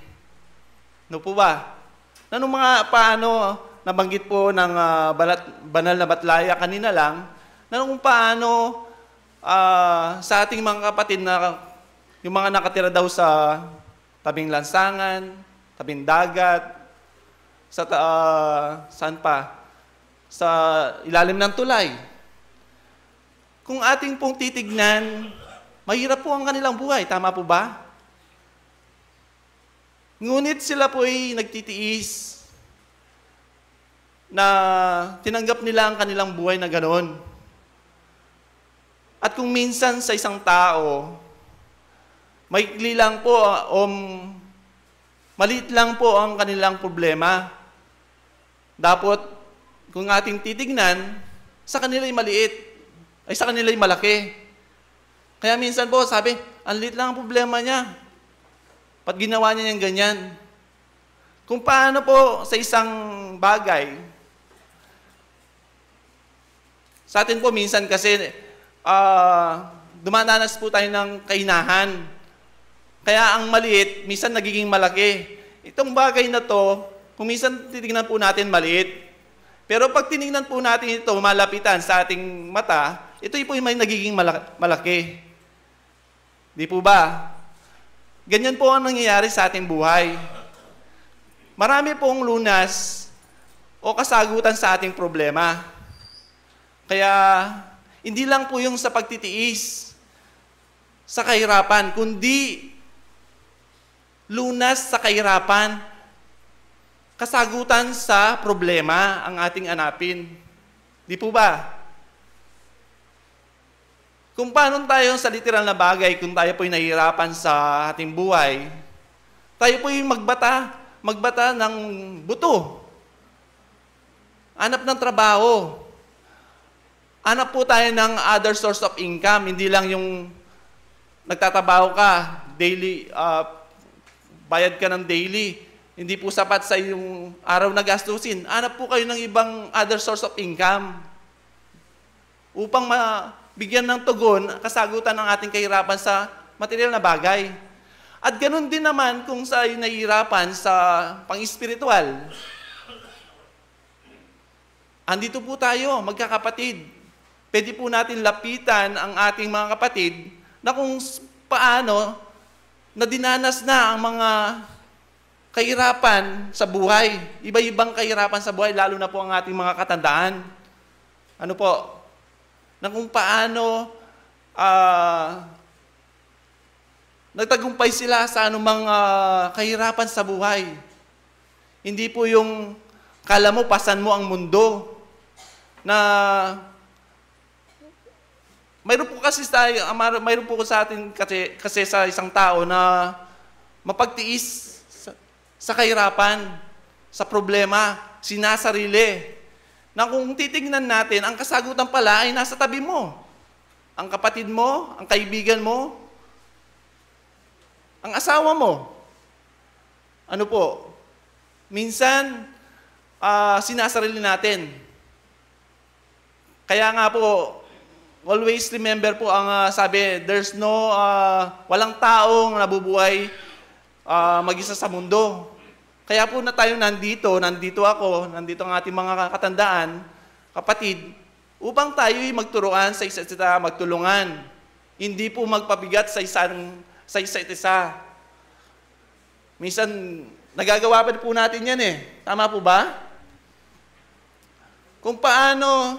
Ano po ba? Nanung mga paano nabanggit po ng, ah, balat-, banal na batlaya kanina lang, nanung paano, ah, sa ating mga kapatid na yung mga nakatira daw sa tabing lansangan, tabing dagat, sa ta-, ah, saan pa? Sa ilalim ng tulay. Kung ating pong titignan, mahirap po ang kanilang buhay. Tama po ba? Ngunit sila po ay nagtitiis na tinanggap nila ang kanilang buhay na ganoon. At kung minsan sa isang tao, maikli lang po o maliit lang po ang kanilang problema. Dapat, kung ating titignan, sa kanila'y maliit, ay sa kanila'y malaki. Kaya minsan po, sabi, "Ang liit lang ang problema niya. Ba't ginawa niya yung ganyan?" Kung paano po sa isang bagay, sa atin po, minsan kasi, ah, dumadanas po tayo ng kainahan. Kaya ang maliit, minsan nagiging malaki. Itong bagay na to, kung minsan titignan po natin maliit. Pero pag tinignan po natin ito, malapitan sa ating mata, ito po yung may nagiging mala-, malaki. Di po ba? Ganyan po ang nangyayari sa ating buhay. Marami pong lunas o kasagutan sa ating problema. Kaya, hindi lang po yung sa pagtitiis sa kahirapan, kundi lunas sa kahirapan, kasagutan sa problema ang ating anapin. Di po ba? Kung paano tayo sa literal na bagay, kung tayo po'y nahihirapan sa ating buhay, tayo po'y magbata, magbata ng buto. Hanap ng trabaho. Hanap po tayo ng other source of income. Hindi lang yung nagtatrabaho ka, daily, ah, bayad ka ng daily. Hindi po sapat sa iyong araw na gastusin. Hanap po kayo ng ibang other source of income upang mabigyan ng tugon, kasagutan ng ating kahirapan sa material na bagay. At ganun din naman kung sa nahihirapan sa pang-espiritual. Andito po tayo, magkakapatid. Pwede po natin lapitan ang ating mga kapatid na kung s-, paano na dinanas na ang mga kahirapan sa buhay, iba-ibang kahirapan sa buhay, lalo na po ang ating mga katandaan. Ano po? Na kung paano, ah, nagtagumpay sila sa anumang, ah, kahirapan sa buhay. Hindi po yung kala mo, pasan mo ang mundo. Na mayroon po kasi tayo, ah, mar-, mayroon po sa atin kasi, kasi sa isang tao na mapagtiis sa, sa kahirapan, sa problema, sinasarili. Na kung titingnan natin, ang kasagutan pala ay nasa tabi mo. Ang kapatid mo, ang kaibigan mo, ang asawa mo. Ano po? Minsan, ah, sinasarili natin. Kaya nga po, always remember po ang, ah, sabi, there's no, ah, walang taong nabubuhay, ah, mag-isa sa mundo. Kaya po na tayo nandito, nandito ako, nandito ang ating mga katandaan, kapatid, upang tayo'y magturuan sa isa't isa, magtulungan. Hindi po magpabigat sa isang, sa isa't isa. Minsan, nagagawa pa po natin yan eh. Tama po ba? Kung paano,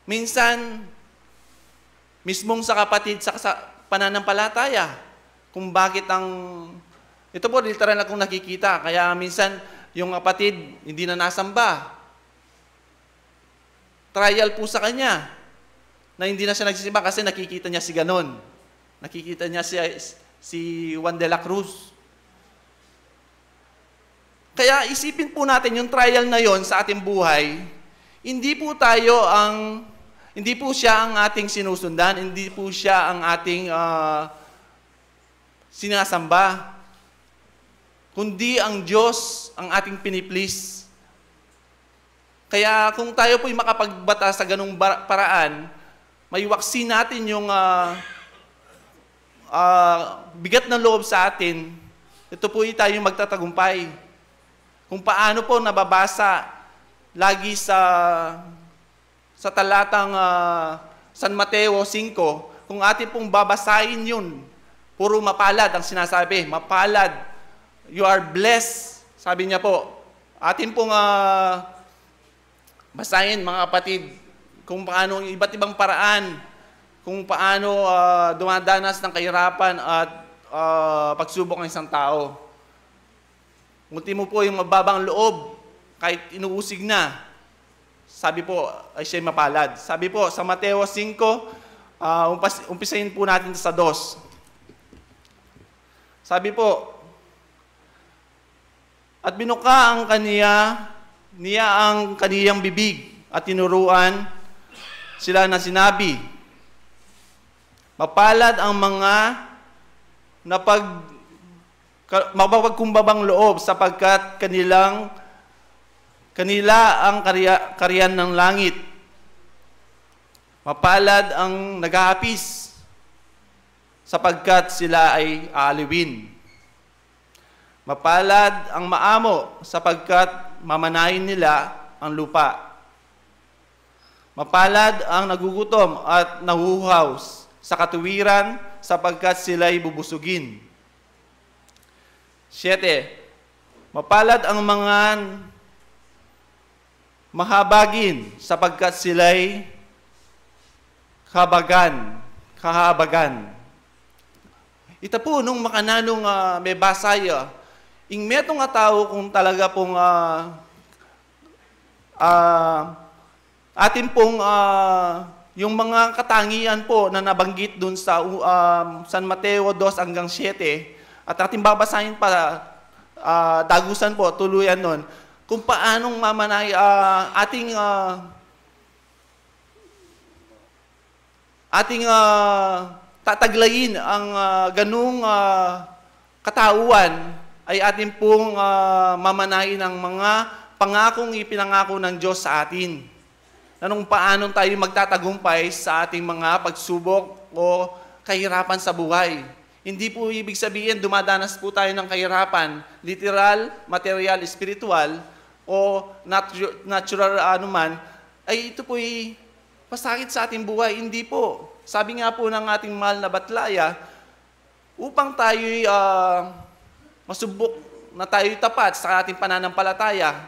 minsan, mismong sa kapatid sa, sa pananampalataya, kung bakit ang, ito po, literal na kong nakikita. Kaya minsan, yung kapatid, hindi na nasamba. Trial po sa kanya na hindi na siya nagsisimba kasi nakikita niya si ganon. Nakikita niya si, si Juan de la Cruz. Kaya isipin po natin yung trial na yon sa ating buhay, hindi po tayo ang, hindi po siya ang ating sinusundan, hindi po siya ang ating ah, sinasamba, kundi ang Diyos ang ating piniplis. Kaya kung tayo po'y makapagbata sa ganung bar-, paraan, maiwaksi natin yung ah, ah, bigat ng loob sa atin, ito po'y tayo magtatagumpay. Kung paano po nababasa lagi sa sa talatang ah, San Mateo singko, kung atin pong babasahin yun, puro mapalad ang sinasabi. Mapalad, you are blessed, sabi niya po. Atin pong ah, basahin, mga kapatid, kung paano iba't ibang paraan, kung paano ah, dumadanas ng kahirapan at ah, pagsubok ang isang tau. Kung ultimo po yung mababang loob, kahit inuusig na, sabi po, ay siya'y mapalad. Sabi po, sa Mateo singko, ah, umpas-, umpisahin po natin sa dos. Sabi po, "At binuka ang kaniya, niya ang kaniyang bibig, at tinuruan sila na sinabi, 'Mapalad ang mga napag-, ka-, mapagkumbabang loob, sapagkat kanilang, kanila ang karya-, karian ng langit. Mapalad ang nag-aapis, sapagkat sila ay aaliwin. Mapalad ang maamo, sapagkat mamanain nila ang lupa. Mapalad ang nagugutom at nahuhuhaw sa katuwiran, sapagkat sila'y bubusugin.'" Siyete, "Mapalad ang mga mahabagin, sapagkat sila'y kabagan, kahabagan." Ita po, nung makananu nga mebasa ya, ing metung a tau kung talaga pong ah, ah, atin pong ah, yung mga katangian po na nabanggit dun sa ah, San Mateo dos hanggang siyete, at ating babasahin pa ah, dagusan po, tuluyan nun, kung paanong mamanay ah, ating ah, ating ah, tataglayin ang ah, ganung ah, katauan, ay atin pong ah, mamanain ang mga pangakong ipinangako ng Diyos sa atin. Na nung paano tayo magtatagumpay sa ating mga pagsubok o kahirapan sa buhay. Hindi po ibig sabihin dumadanas po tayo ng kahirapan, literal, material, espiritual, o natu-, natural anuman, ay ito po'y pasakit sa ating buhay. Hindi po. Sabi nga po ng ating mahal na batlaya, upang tayo'y ah, masubok na tayo'y tapat sa ating pananampalataya,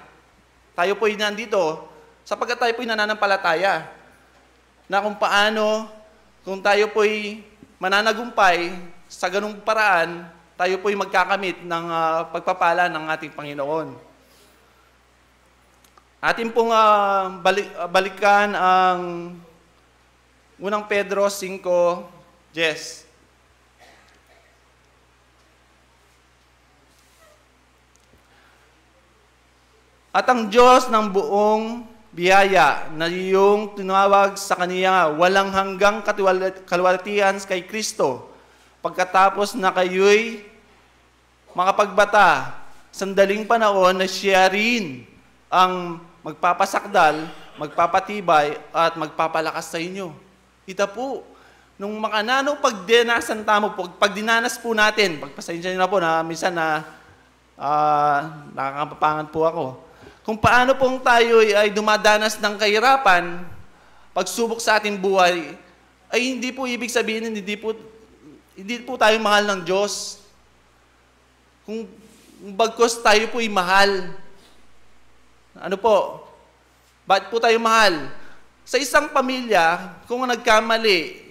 tayo po'y nandito sapagkat tayo po'y nananampalataya. Na kung paano, kung tayo po'y mananagumpay sa ganung paraan, tayo po'y magkakamit ng ah, pagpapala ng ating Panginoon. Atin pong ah, bali-, ah, balikan ang unang Pedro singko diyes. "At ang Diyos ng buong biyaya na iyong tinawag sa kaniya walang hanggang katiwala-, kaluwalhatian kay Kristo, pagkatapos na kayo'y makapagbata, sandaling panahon na siya rin ang magpapasakdal, magpapatibay, at magpapalakas sa inyo." Ita po, nung makananu pagdinasan tamu po, pagdinanas po natin, pagpasensya niyo na po na minsan na ah, nakakapapangan po ako. Kung paano pong tayo ay dumadanas ng kahirapan, pagsubok sa ating buhay, ay hindi po ibig sabihin, hindi po, hindi po tayo mahal ng Diyos. Kung, kung bagkus tayo po'y mahal. Ano po? Bakit po tayo mahal? Sa isang pamilya, kung nagkamali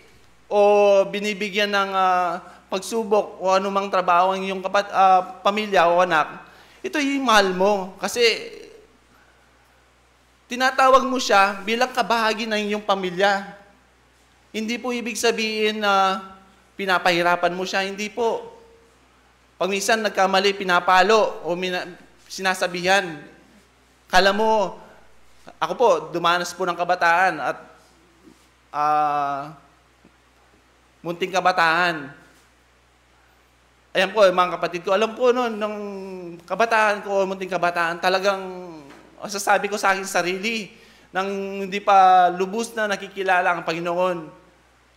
o binibigyan ng ah, pagsubok o anumang trabaho ang iyong kapat-, ah, pamilya o anak, ito yung mahal mo. Kasi tinatawag mo siya bilang kabahagi ng iyong pamilya. Hindi po ibig sabihin na pinapahirapan mo siya, hindi po. Pag minsan nagkamali, pinapalo o mina-, sinasabihan. Kala mo, ako po, dumanas po ng kabataan at, ah, munting kabataan. Ayan po, mga kapatid ko, alam po nun, nung kabataan ko, munting kabataan, talagang masasabi ko sa aking sarili, nang hindi pa lubos na nakikilala ang Panginoon.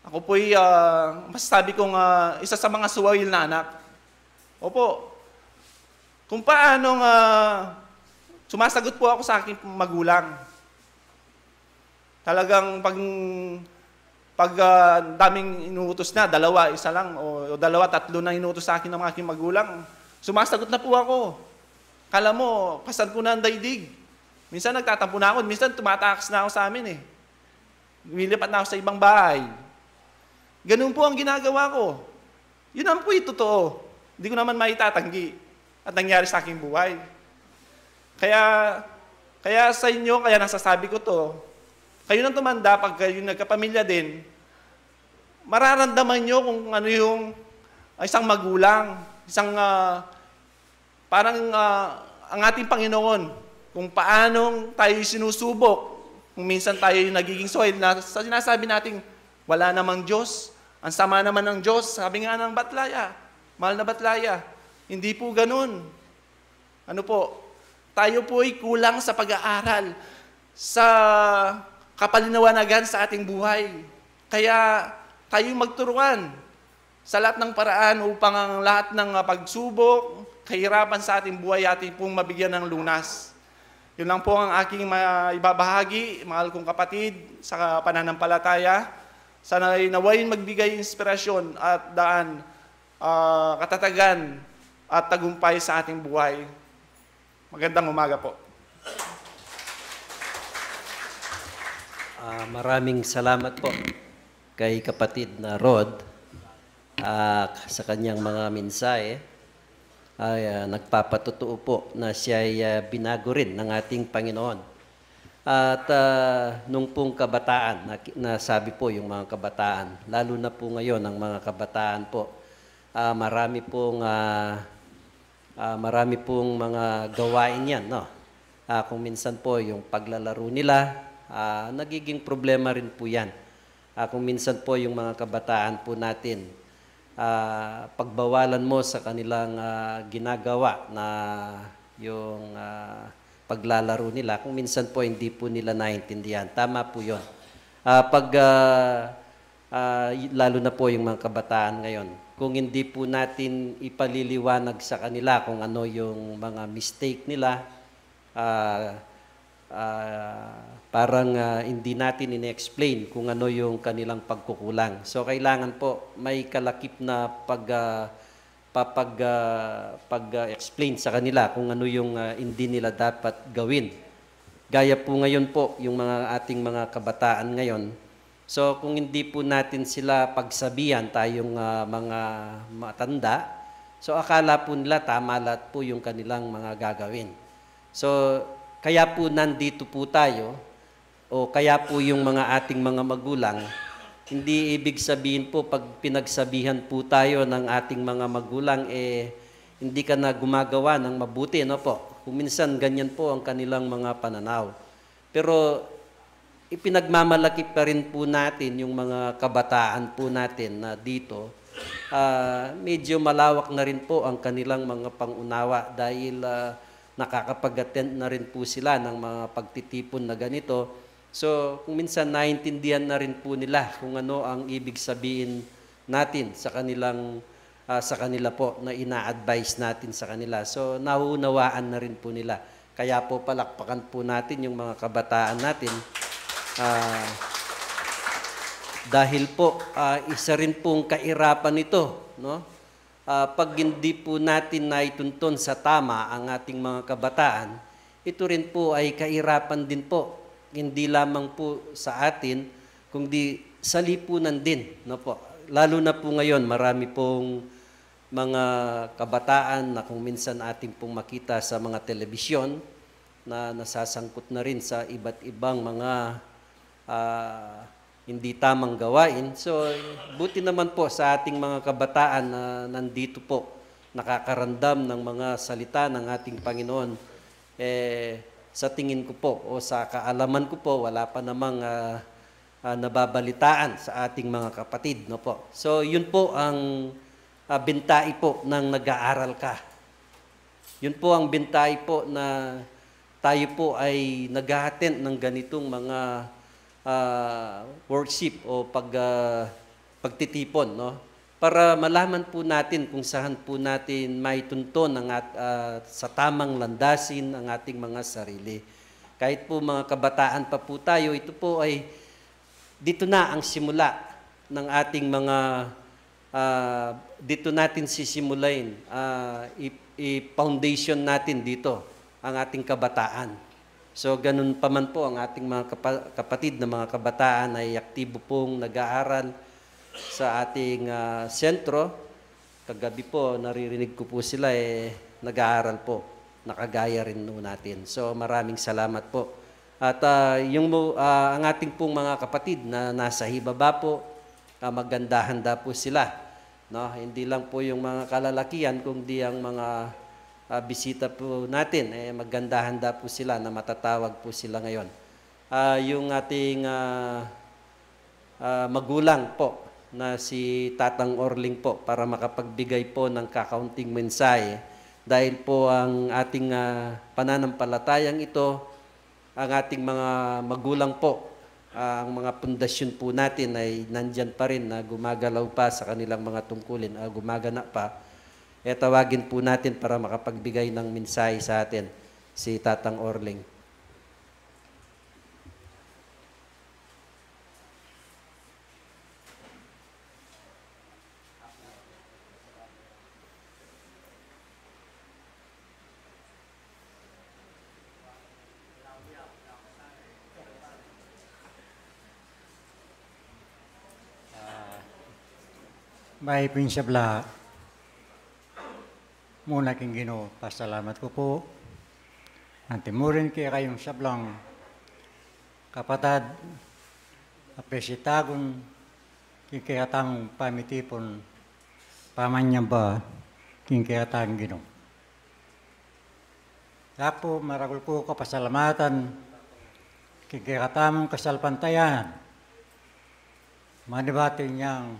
Ako po'y, ah, masasabi kong, ah, isa sa mga suwail na anak. Opo. Kung paano nga sumasagot po ako sa aking magulang. Talagang pag, pag, ah, daming inuutos na, dalawa, isa lang, o, o dalawa, tatlo na inuutos sa akin ng aking magulang, sumasagot na po ako. Kala mo, pasan ko na ang daigdig. Minsan nagtatampo na ako, minsan tumatakas na ako sa amin eh. Lumilipat na ako sa ibang bahay. Ganun po ang ginagawa ko. Yun naman po yung totoo. Hindi ko naman maitatanggi at nangyari sa aking buhay. Kaya, kaya sa inyo, kaya nasasabi ko to, kayo nang tumanda, pag kayo nagkapamilya din, mararamdaman nyo kung ano yung isang magulang, isang, ah, parang, ah, ang ating Panginoon, kung paanong tayo sinusubok, kung minsan tayo yung nagiging soil na sa sinasabi nating wala namang Diyos, ang sama naman ng Diyos, sabi nga ng Batlaya, mahal na Batlaya, hindi po ganun. Ano po? Tayo po ay kulang sa pag-aaral, sa kapalinawagan sa ating buhay. Kaya tayo magturuan sa lahat ng paraan upang ang lahat ng, ah, pagsubok, kahirapan sa ating buhay, ating pong mabigyan ng lunas. Yun lang po ang aking ma-, ibabahagi, mahal kong kapatid, sa pananampalataya. Sana ay naway magbigay inspirasyon at daan, ah, katatagan at tagumpay sa ating buhay. Magandang umaga po. Ah, maraming salamat po kay kapatid na Rod, ah, sa kanyang mga mensahe. Ay, ah, nagpapatutuo po na siya ay, ah, binago rin ng ating Panginoon. At, ah, nung pong kabataan, na, nasabi po yung mga kabataan, lalo na po ngayon ang mga kabataan po, ah, marami pong, ah, ah, marami pong mga gawain yan, no? Ah, kung minsan po yung paglalaro nila, ah, nagiging problema rin po yan. Ah, kung minsan po yung mga kabataan po natin, ah, pagbawalan mo sa kanilang, ah, ginagawa na yung, ah, paglalaro nila, kung minsan po hindi po nila naintindihan. Tama po yun. Ah, pag, ah, ah, y- lalo na po yung mga kabataan ngayon, kung hindi po natin ipaliliwanag sa kanila kung ano yung mga mistake nila, ah, ah, parang, ah, hindi natin in-explain kung ano yung kanilang pagkukulang. So, kailangan po may kalakip na pag, ah, papag, ah, pag, ah, explain sa kanila kung ano yung, ah, hindi nila dapat gawin. Gaya po ngayon po yung mga ating mga kabataan ngayon. So, kung hindi po natin sila pagsabihan, tayong, ah, mga matanda, so akala po nila tama lahat po yung kanilang mga gagawin. So, kaya po nandito po tayo, o kaya po yung mga ating mga magulang, hindi ibig sabihin po pag pinagsabihan po tayo ng ating mga magulang, eh, hindi ka na gumagawa ng mabuti, no po? Kung minsan ganyan po ang kanilang mga pananaw. Pero ipinagmamalaki pa rin po natin yung mga kabataan po natin na dito. Ah, medyo malawak na rin po ang kanilang mga pangunawa dahil, ah, nakakapag-attend na rin po sila ng mga pagtitipon na ganito. So, kung minsan naintindihan na rin po nila kung ano ang ibig sabihin natin sa kanilang, ah, sa kanila po na ina-advise natin sa kanila. So, nauunawaan na rin po nila. Kaya po palakpakan po natin yung mga kabataan natin. Ah, dahil po, ah, isa rin pong kairapan ito, no? Ah, pag hindi po natin naituntun sa tama ang ating mga kabataan, ito rin po ay kahirapan din po, hindi lamang po sa atin, kundi sa lipunan din, no po? Lalo na po ngayon, marami pong mga kabataan na kung minsan ating pong makita sa mga telebisyon na nasasangkot na rin sa iba't ibang mga, ah, hindi tamang gawain. So, buti naman po sa ating mga kabataan na nandito po nakakarandam ng mga salita ng ating Panginoon, eh, sa tingin ko po o sa kaalaman ko po, wala pa namang, ah, ah, nababalitaan sa ating mga kapatid, no po? So, yun po ang, ah, bintai po ng nag-aaral ka. Yun po ang bintai po na tayo po ay nag-a-attend ng ganitong mga, ah, worship o pag, ah, pagtitipon, no? Para malaman po natin kung saan po natin maitunton ang at, ah, sa tamang landasin ang ating mga sarili. Kahit po mga kabataan pa po tayo, ito po ay, dito na ang simula ng ating mga, ah, dito natin sisimulain, ah, i-, i-foundation natin dito ang ating kabataan. So, ganun pa man po ang ating mga kapa-, kapatid na mga kabataan ay aktibo pong nag-aaral sa ating, ah, sentro. Kagabi po, naririnig ko po sila, eh, nag-aaral po. Nakagaya rin po natin. So, maraming salamat po. At, ah, yung mo-, ah, ang ating pong mga kapatid na nasa hibaba po, ah, maghanda-handa po sila, no? Hindi lang po yung mga kalalakihan, kundi ang mga, ah, bisita po natin, eh, maghanda-handa po sila na matatawag po sila ngayon. Ah, yung ating, ah, ah, magulang po na si Tatang Orling po para makapagbigay po ng kakaunting mensahe. Dahil po ang ating, ah, pananampalatayang ito, ang ating mga magulang po, ah, ang mga pundasyon po natin ay nandyan pa rin na gumagalaw pa sa kanilang mga tungkulin, ah, gumagana pa. E, tawagin po natin para makapagbigay ng mensahe sa atin si Tatang Orling. Ah, mayap ing sabla. Muna king Ginu, pasalamat ku pu. Anti mu rin kekayung sablang kapatad a pesitagun king kekatang pamitipun pamanyamba king kekatang Ginu. Aku pu, maragul ku kapasalamatan king kekatamung kasalpantayanan. Manibati nyang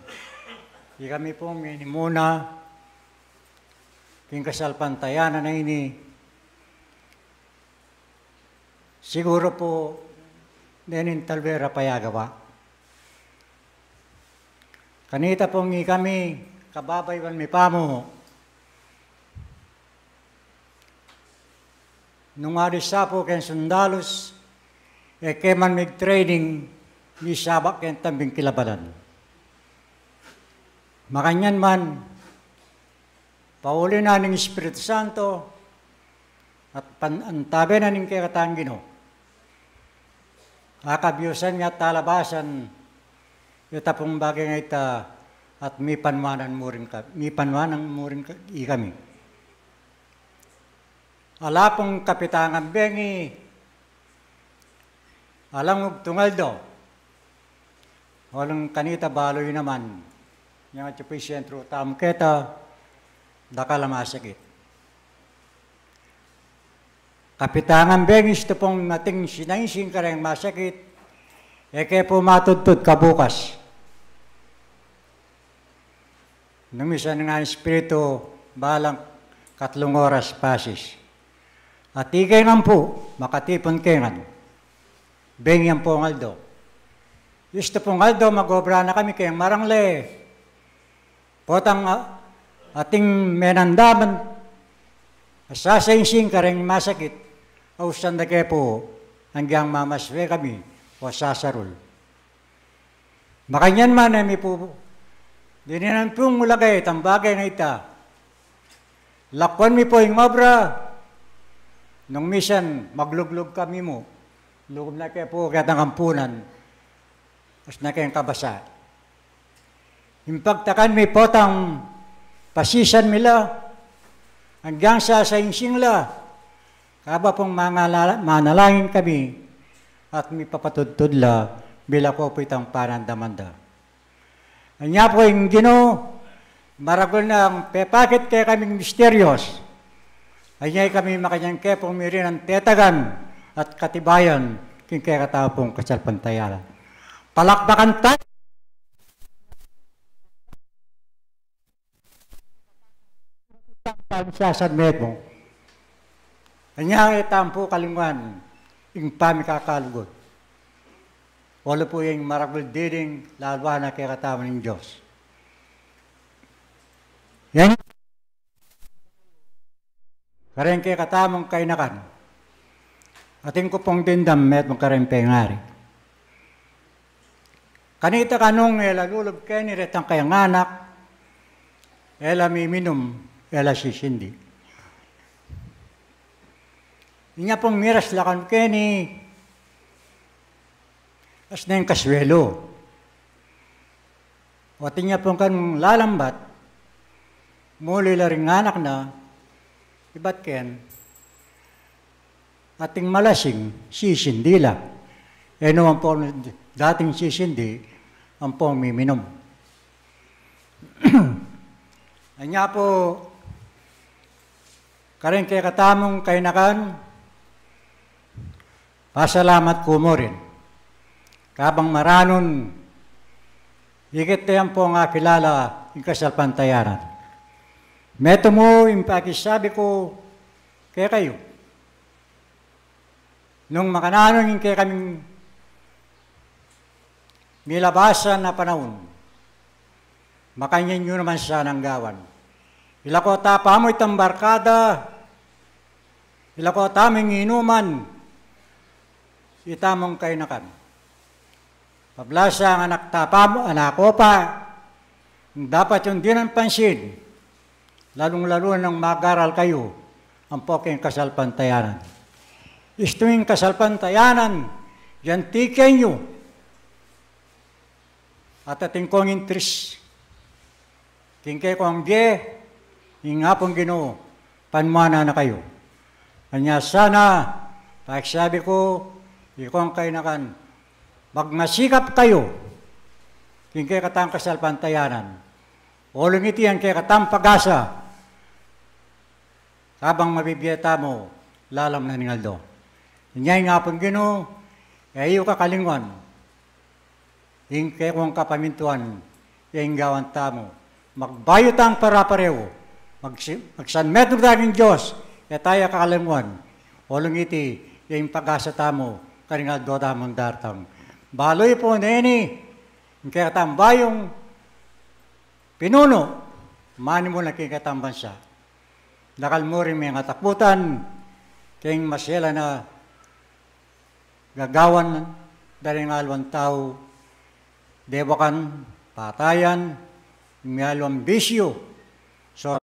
ikami pung minimuna king kasalpantayanan a ini, siguru pu, dening talwe ra pa ya gawa. Kanita pung ikami kababayuan mipamu, nung alis sa pu keng sundalus, e ke man mig-training, misabak keng tambing kilabanan. Makanyan man, pauli na ning Espiritu Santo, at pan-, antabe na ning kekatang Ginu. Akabiusan ya at talabasan, ita pung bage nga ita, at mipanwanan mu rin ka, mipanwanan mu rin ka, ikami. Ala pung kapitangan bengi, alang ugtung aldo. Alang kanita balu yu naman. Yang atyu pu ing sentru tamu keta, dakal a masakit. Kapitangan bengi istu pung ating sinainsing kareng masakit, e ke pu matudtud kabukas. Nung misan nga ing Espiritu, balang katlung oras pasis. At ikeng ampu, makatipun ke ngan. Bengi ampong aldo. Istu pung aldo, mag-obra na kami keng marangle. Potang, ah, ating menandaman, a sasainsing kareng masakit, ausan da ke pu, anggang mamaswe kami, o sasarul. Makanyan man, e mi pu, dininan pung ulage itang bage na ita. Lakuan mi pu ing obra, nung misan magluglug kami mu, lugub na ke pu ketang ampunan, as na keng kabasa. Ing pagtakan mi potang pasisan mi la, anggang sasainsing la, kaba pung mangala-, manalangin kami, at mipapatudtud la, bilako pu itang panandaman da. Anya pu ing Ginu, maragul nang pepakit kekaming misterios, anya ikami makanyan ke pung mirinan tetagan at katibayan king kekatamu pung kasalpantayanan. Palakpakan tamu. Pamisasan metung. Anya e tamu pu kalinguan ing pamikakalugud. Ulu pu ing maragul diding laluan na kekatamu ning Dios. Yan. Kareng kekatamung kainakan. Atin ku pung dimdam metung kareng pengari. Kanita kanung e la lulub keni retang kayang anak, e la miminum, e la sisindi. Inya pung miras la kanu keni, asna ing kaswelu. Atin ya pung kanung lalambat, muli la ring anak na, ibat ken, ating malasing, sisindi la. E nu ampong dating sisindi, ampong miminum. Anya pu, kareng kekatamung kainakan, pasalamat ku mu rin. Kabang maranun, ikit te ampong akilala ing kasalpantayanan. Metung mu ing pakisabi ku kekayu. Nung makananu ing kekaming milabasan a panaun, makanyan yu naman sanang gawan. Ilako ta pa mu itang barkada, ilako ta mu ing inuman, itamung kainakan. Pablasang anak ta pa mu, anak ko pa, dapat yung dinan pansin, lalung-lalu nang mag-aral kayu ampo king kasalpantayanan. Istu ing kasalpantayanan, yan tiken yu. At atin kong interes king kekong bie, ing Apung Ginu, panuanan na kayu. Anya sana, pakisabi ku, ikong kainakan, magmasikap kayu king kekatang kasalpantayanan. Uling iti ing kekatang pag-asa, kabang mabibie tamu lalam na ning aldo. Inya ing Apung Ginu, e yu kakalinguan ing kekong kapamintuan, ing gawan tamu. Magbayu tang pare-parehu, magsi-, magsanmetung ta king Dios, e ta ya kakalinguan. Uling iti ing pag-asa tamu karing aldo tamung daratang. Balu yu pu neni, ing kekatang bayung pinunu, manimul na king kekatang bansa. Dakal mu ring mengatakutan king maselan a gagawan da ring aliwang tau, dewakan, patayan, mialiwang bisyu, so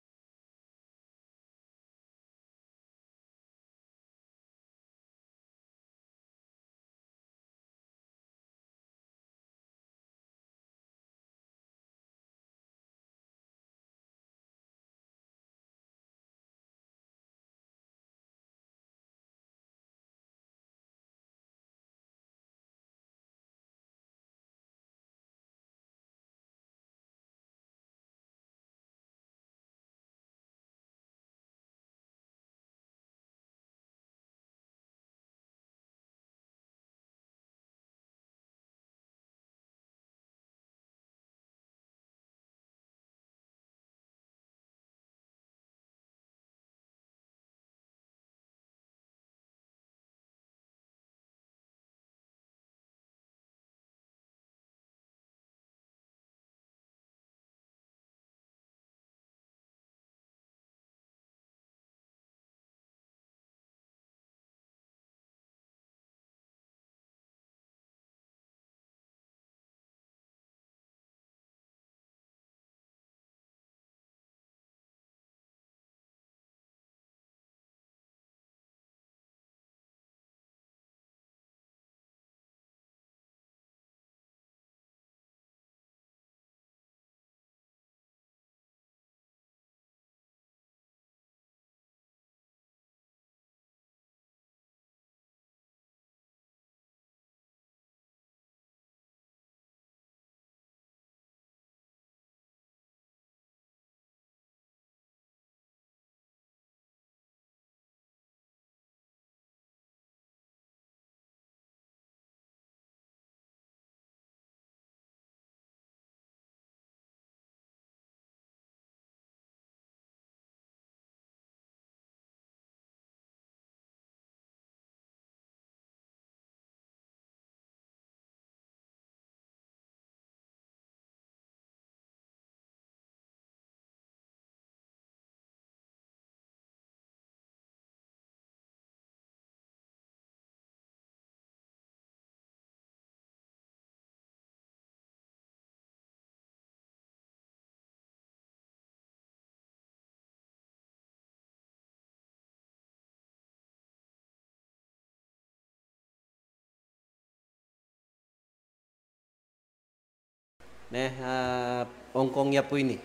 Ne, ah, ongkong ya pu ini.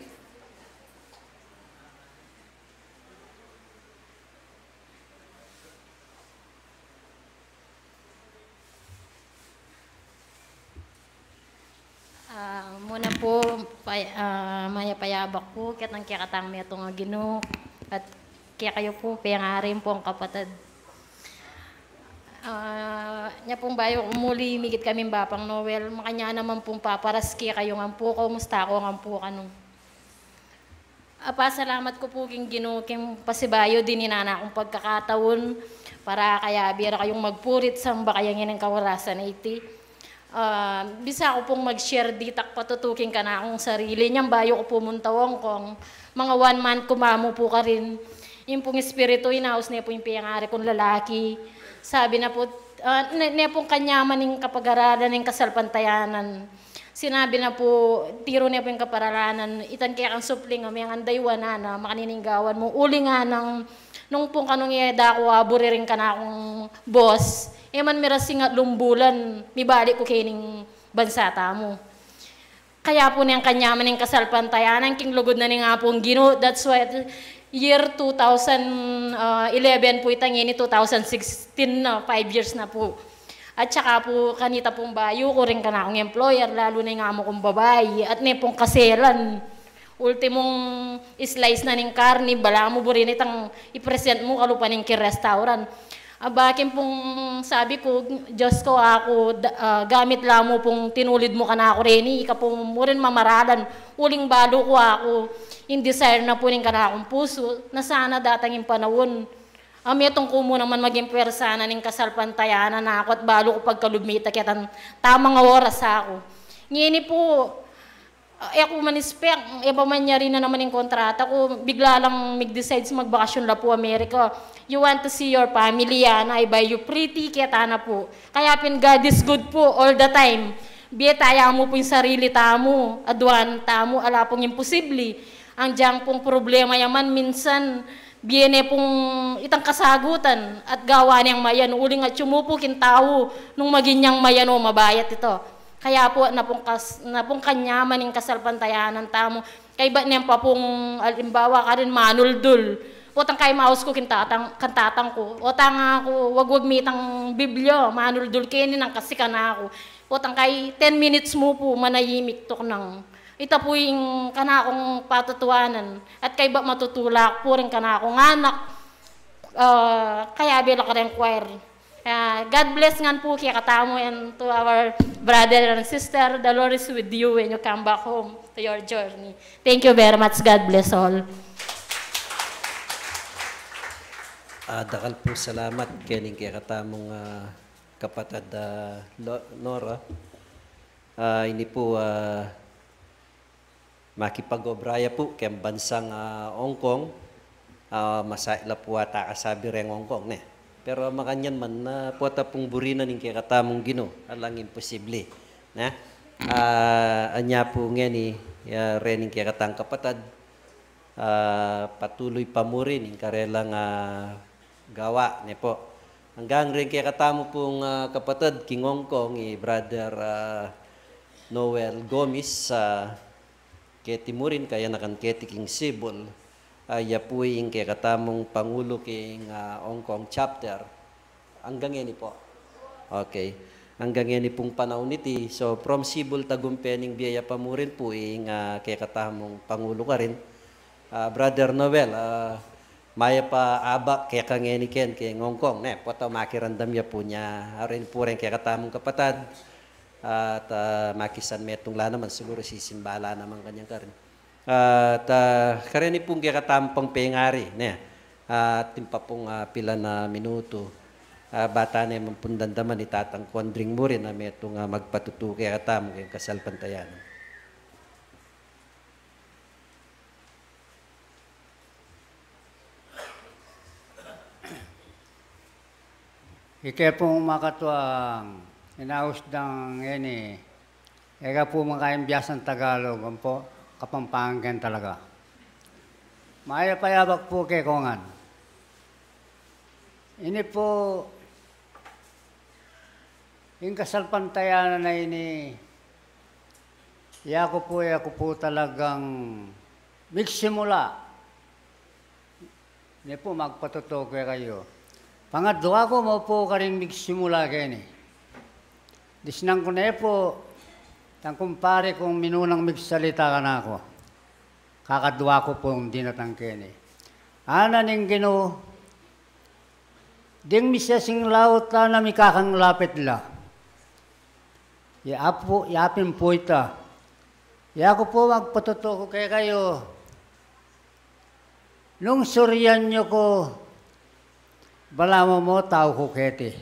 Ah, muna pu, pay-, ah, mayap a yabak pu ketang kekatamung metung a Ginu, at kekayu pu, pengarin pung kapatad. Ah, nya pung bayu ku muli mikit kami Bapang Noel, makanyan naman pung paparas kekayu ngan pu, kumusta ku ngan pu kanu. Apa, salamat ku pu king Ginu king pasibayu dininan kung pagkakataun para kayabe ra kayung magpuri at samba kaya ngening kaorasan a iti. Ah, bisa ku pung mag-share ditak patutu king kanakung sarili. Nyang bayu ku pu munta Hong Kong, mga one month ku mamu pu karin. Ing pung espiritu, inaus ne pu ing pengari kung lalaki. Sabi na pu, ah, ne, ne pung kanyaman ing kapag-aralan ning kasalpantayanan. Sinabi na pu, tiru ne pu ing kaparalanan, itang kekang supling a mengandaywan na, na makanini ing gawan mu. Uli nganang, nung pung kanung e da ku aburi ring kanakung boss, e man mirasing atlung bulan, mibalik ku kening bansa tamu. Kaya pu neng kanyaman ing kasalpantayanan, king lugud na ning Apung Ginu, that's why year two thousand eleven pu itang ini, two thousand sixteen na, five years na pu. At saka pu, kanita pung bayu ku ring kanakung employer, lalu na ing amu kung babai, at ne pung kaselan. Ultimong slice na ning karni, balamu buri na itang i-present mu kalupa ning king restaurant. Aba, king pung sabi ku, Diyos ku, aku, da-, ah, gamit la mu pung tinulid mu kanaku reni, ika pu murin mamaralan, uling balu ku aku, ing desire na pu ning kanakung pusu, na sana datang ing panaun a metung ku mu naman maging pwersa na ning kasalpantayanan aku at balu ku pagkalub mita ketang tamang a oras aku. Ngeni pu, e ku man-expect, e pa manyari na naman ing kontrata ku, bigla lang mig-decide magbakasyon la pu Amerika. "You want to see your family, Ana? I buy you free ticket," ana pu. Kaya pin, God is good pu all the time. Bie taya mu pu ing sarili tamu, aduan tamu, ala pung imposible. Ang dyang pung problema ya man minsan, bie ne pung itang kasagutan, at gawa neng mayan, uling atyu mu pu king tau, nung maging yang mayan o mabayat ita. Kaya pu, napung kas-, napung kanyaman ing kasalpantayanan tamu. Kaybat neng pa pung alimbawa karin manuldul. Potang kay maus ku king tatang, kang tatang ku. O tanga ku, wagwag mitang Biblia, manuldul keni nang kasi kanaku. Potang kay ten minutes mu pu, manayimik tuknang. Ita pu ing kanakung patutuanan. At kaybat matutulak pu ring kanakung anak. Ah, kayabe la kareng choir. Ah, God bless ngan pu kekatamu and to our brother and sister. The Lord is with you when you come back home to your journey. Thank you very much. God bless all. Ah, dakal pung salamat kening kekatamung, ah, kapatad, ah, Lo-, Nora. Ah, ini pu, ah, makipag-obra ya pu keng bansang, ah, Hong Kong, ah, masait la pu ata kasabi reng Hong Kong, ne? Pero makanyan man, ah, pota pung buri na ning kekatamung Ginu, alang imposible, ne? Ah, anya pu ngeni, ya, rening kekatang kapatad, ah, patuluy pa mu rin ing karelang, ah, gawa, ne pu. Anggang reng kekatamu pung, ah, kapatad king Hong Kong, i Brother, ah, Noel Gomez, ah, keti mu rin, kayanakan keti king Cebu, ah, ya pu ing kekatamung pangulu king, ah, Hong Kong chapter. Anggang ngeni pu. Okay. Anggang ngeni pung panaun iti. So, from Cebu, tagumpe ning bie ya pa mu rin pu ing, ah, kekatamung pangulu karin. Ah, Brother Noel, ah, mayap a abak keka ngeni ken king Hong Kong, ne? Pota makiramdam ya pu nya, arin pu reng kekatamung kapatad. At, ah, makisan metung la naman, siguru sisimba la naman kanyan karin. Ah, ta, kareni pung kekatamung pengari, ne? Ah, atin pa pung, ah, pila na minutu. Ah, bata ne man pung damdaman i Tatang Condring mu rin a metung, ah, magpatutu kekatamu keng kasalpantayanan. Ike pung makatuang inaus dang ini, e ka pu makaimbiasang Tagalog, ampo Kapampangan ken talaga. Mayap a yabak pu keko ngan. Ini pu, ing kasalpantayanan a ini, Yaku pu, yaku pu talagang migsimula. Ini pu, magpatutu ku kekayu. Pangadua ku mu pu karing migsimula keni. Disnan ku ne pu, itang kumpare kung minunang migsalita kanaku. Kakadua ku pung dinatang keni. Ngana ning Ginu, ding misesing laut a mikakang lapit la. Ya pu, ya pin pu ita. Yaku pu, magpatutu ku kekayu. Nung surian yu ku, balamu mu tau ku keti.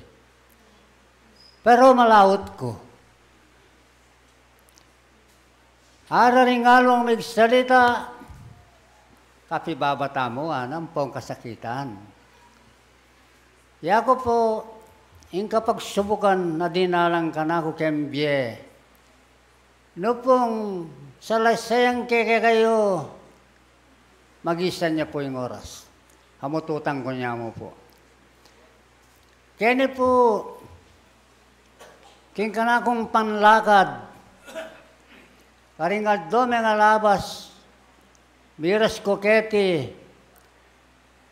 Pero malaut ku. Ara ring alwang migsalita, kapibabata mu, ngana, ampong kasakitan. Yaku pu, ing kapagsubukan a dinalan kanaku keng bie. Nu pung salasayang ke kekayu, magisan ya pu ing oras. Hamututan ku ne mu pu. Keni pu, king kanakung panlakad, karing aldo mengalabas, miras ku keti,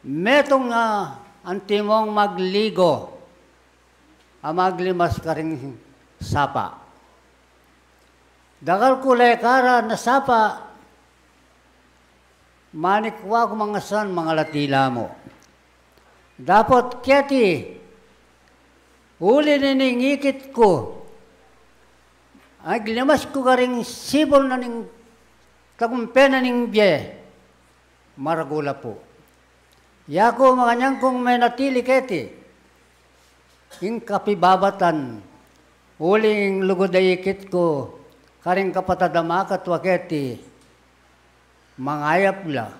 metung a antimong magligo a maglimas karing sapa. Dakal ku lekaran a sapa, manikwa ku mangasan, mangalati la mu. Dapot keti, uli nining ikit ku, aglimas ku karing sibul na ning tagumpe na ning bie, maragul la pu. Yaku, makanyan kung menatili keti, ing kapibabatan, uling lugud a ikit ku karing kapatad a makatwa keti, mangayap la.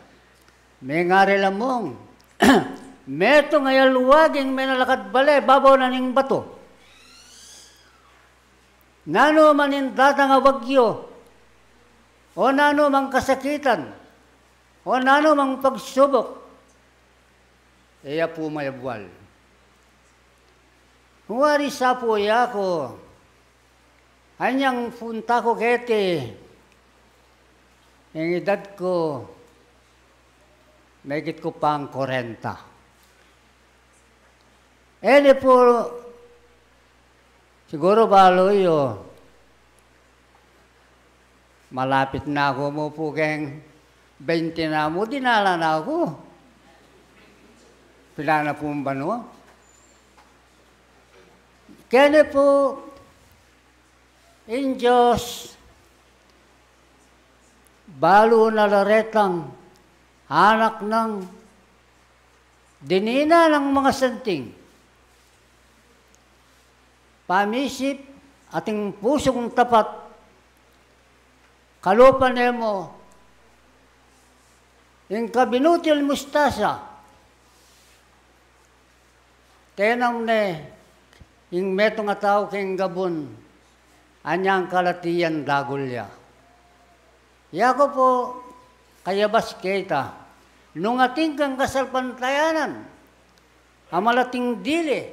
Mengari la mung, metung a yaluag ing menalakad bale babaw na ning batu. Nanu man ing datang a bagyu, o nanu mang kasakitan, o nanu mang pagsubuk, e ya pu mayabwal. Wari sa pu yaku, anyang punta ku keti, ing edad ku, megit ku pang kwarenta. E ne pu, siguru balu yu, malapit na ku mu pu keng bente na mu, dinalan na ku. Pila na pung banua. Keni pu, ing Dios, balu na la retang anak nang dinina nang mangasanting, pamisip, ating pusung tapat, kalupa ne mu ing kabinutil mustasa, tenam ne ing metung a tau keng gabun, anyang kalati yang dagul ya. Yaku pu, kayabas keta, nung atin kang kasalpantayanan a malating dili,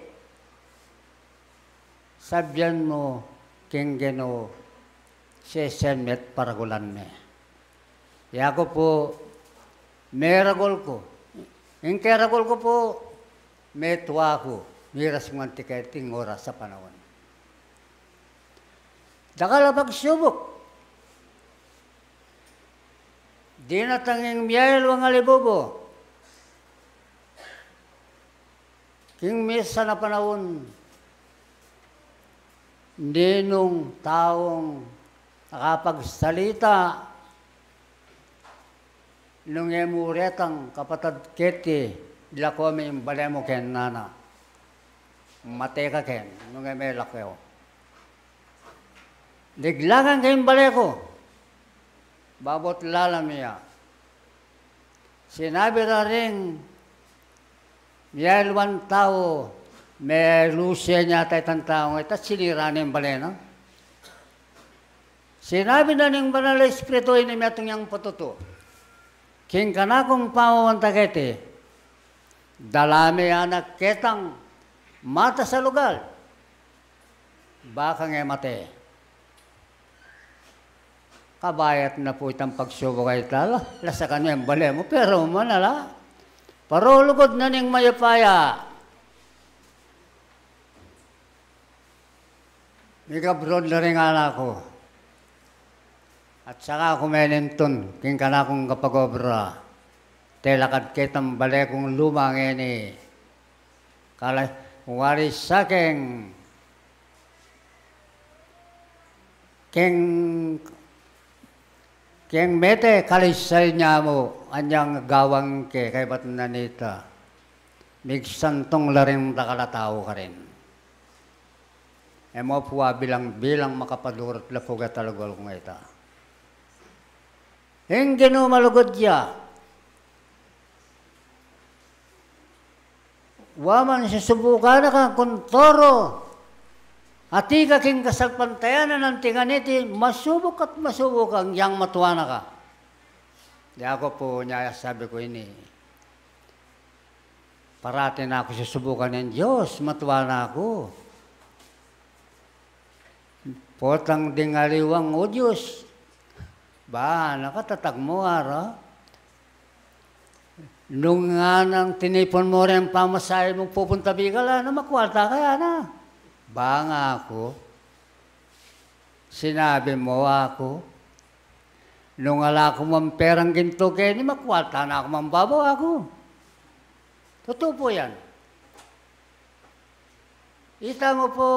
sabian mu keng Ginu, sesen me at paragulan me. Yaku pu, meragul ku. Ing keragul ku pu, metua ku, miras ku ngan ti keti king oras a panaun. Dakal a pagsubuk, dinatang ing miyailwang a libubu. King misan a panaun, ninung taung nakapagsalita, nung e mu retang kapatad keti, lako me ing bale mu ken nana. Mate ka ken, nung e me lako. Liglakan ke ing bale ku, babot lalam ya. Sinabi da ring miyailwang tau, melusia ne yata itang taung ita, sinira ne ing bale na. Sinabi na ning Banal a Espiritu, ini metung yang patutu. King kanakung pamamanta keti, dala me anak ketang matas a lugal, bakang e mate. Kabayat na pu itang pagsubuk a ita, la, lasakan me ing bale mu, pero manala. Parulugud na ning mayupaya. Mig-abroad la ring anak ku. At saka ku menintun king kanakung kapag-obra, telakad ke itang bale kung luma ngeni. Kala, wari sa keng, keng, keng mete kalisay nya mu, anyang gawang ke, kaybat na nita. Migsantung la ring dakal a tau karin. E mu pu abilang-bilang makapadurut la pu keta lugud kung ita. Ing Ginu malugud ya. Wa man susubukan na ka kung toro, atin ka king kasalpantayanan, anti kaniti, masubuk at masubuk kang yang matua na ka. Di aku pu nya sabi ku ini. Parati na ku susubukan ning Dios, matua na ku. Potang ding aliwang, "O Dios, ba, nakatatag mu ara? Nung nganang tinipun mu ring pamasahe mu pupunta Bicol, ana, makualta ka ya, ana?" Ba nga ku, sinabi mu aku, nung ala ku mang perang gintu keni, makualta na ku mang babo aku. Tutu pu yan. Ita mu pu,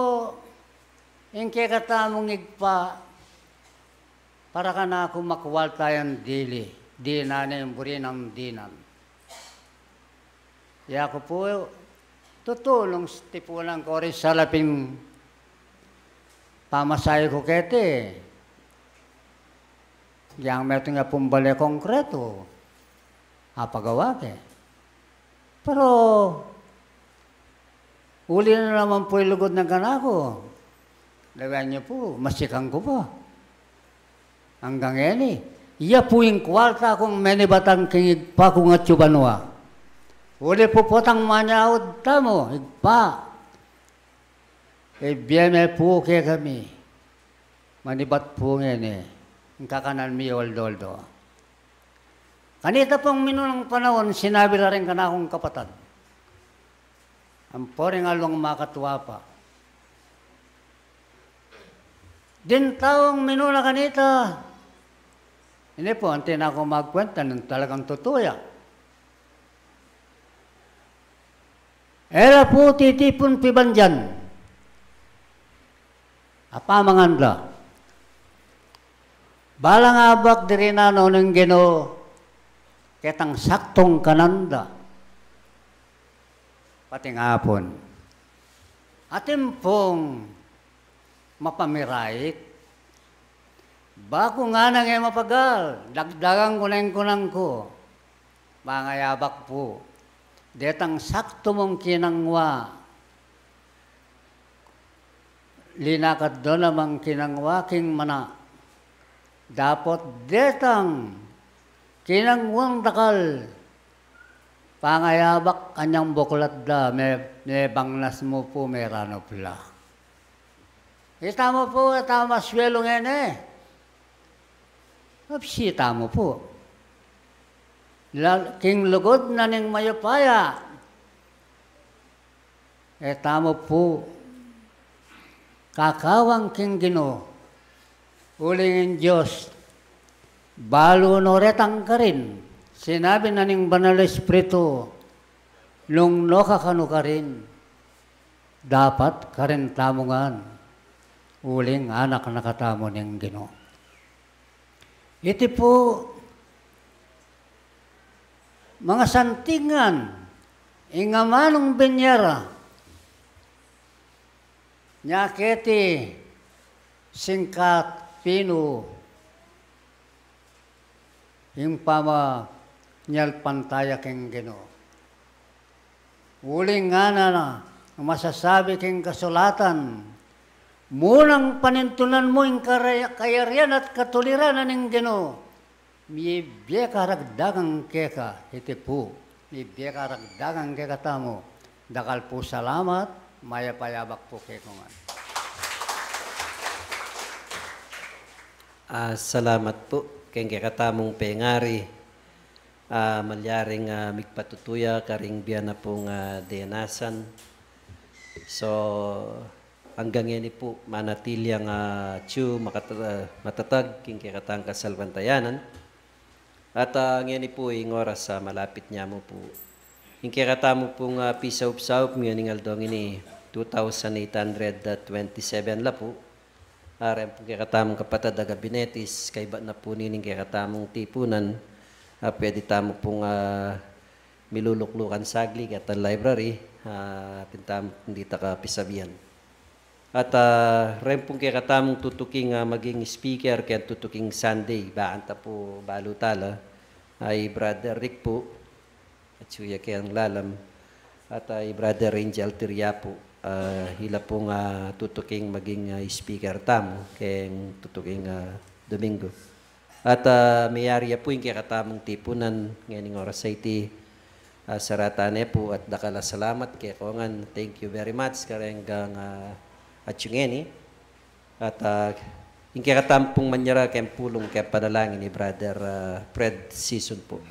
ing kekatamung Ibpa, para kanaku makualta yang dili, dinan, ing buri nang dinan. Yaku pu, tutu nung tipunan ku rin salaping pamasahe ku keti, yang metung ya pung bale konkretu, apagawa ke. Pero uli na naman pu ing lugud nang kanaku. Lawen yu pu, masikan ku pa. Anggang ngeni, iya pu ing kualta kung menibatan king Ibpa kung atsu banua. Uli pu potang manyaud tamu, Ibpa, ibie me pu kekami. Manibat pu ngeni ing kakanan mi aldo-aldo. Kanita pung minunang panaun, sinabi la ring kanakung kapatad, ampo ring alwang makatua pa, ding taung minuna kanita, ini pu, anti na ku magkuenta nung talagang tutu ya. E la pu titipun pibandian a pamangan da. Balang abak diri na nanu ning Ginu ketang saktung kanan da. Patingapun. Atin pung mapamirait. Ba ku nganang e mapagal, dagdagan ku na ing kunang ku. Mangayabak pu, detang saktu mung kinangwa, linakad do namang kinangwa king mana. Dapot detang kinangwang dakal, pangayabak anyang buklat da, me, mebangnas mu pu, meranup la. Ita mu pu, ita mu maswelu ngeni. Apsi tamu pu. La, king lugud na ning mayupaya. E tamu pu kakawang king Ginu. Uling ing Dios, balu no retang karin. Sinabi na ning Banal a Espiritu, nung noka kanu karin, dapat karin tamu ngan, uling anak na katamu ning Ginu. Iti pu, mangasanting ngan, ing amanung binie ra, nya keti singkat pinu, ing pamanyalpantaya king Ginu. Uling ngana na masasabi king kasulatan, munang panintunan mu ing kara-, kayarian at katuliran na ning Ginu, mibie karagdagan keka. Iti pu, mibie karagdagan kekatamu. Dakal pu salamat, mayap a yabak pu kekongan. Ah, salamat pu keng kekatamung pengari. Ah, malyaring, ah, migpatutuya karing bie na pung, ah, denasan. So, anggang ngeni pu, manatili yang, ah, atyu makata-, ah, matatag king kekatang kasalpantayanan. At, ah, ngeni pu, ing oras, ah, malapit ne mu pu. Ing kekatamu pung, ah, pisaup-saup ngening aldo ngeni, two thousand eight hundred twenty-seven la pu. Ah, reng pung kekatamung kapatad a gabinetis, kaybat na pu nining kekatamung tipunan, ah, pwede tamu pung, ah, miluluklukan saglit keta library, ah, atin tamu pung ditak a pisabian. At, ah, reng pung kekatamung tutuking, ah, maging speaker keng tutuking Sunday, bang ta pu balu tala, ah, i Brother Rick pu, atyu ya keng lalam, at, ah, i Brother Angel Tiriapu, ah, ila pung, ah, tutuking maging, ah, speaker tamu keng tutuking, ah, Domingo. At, ah, miyari ya pu ing kekatamung tipunan ngening oras a iti, ah, saratan ne pu at dakal a salamat kekongan. Thank you very much kareng, ah, atyu ngeni. At, ah, ing kekatamung manyara keng pulung keng panalangin i Brother, ah, Fred Sison pu.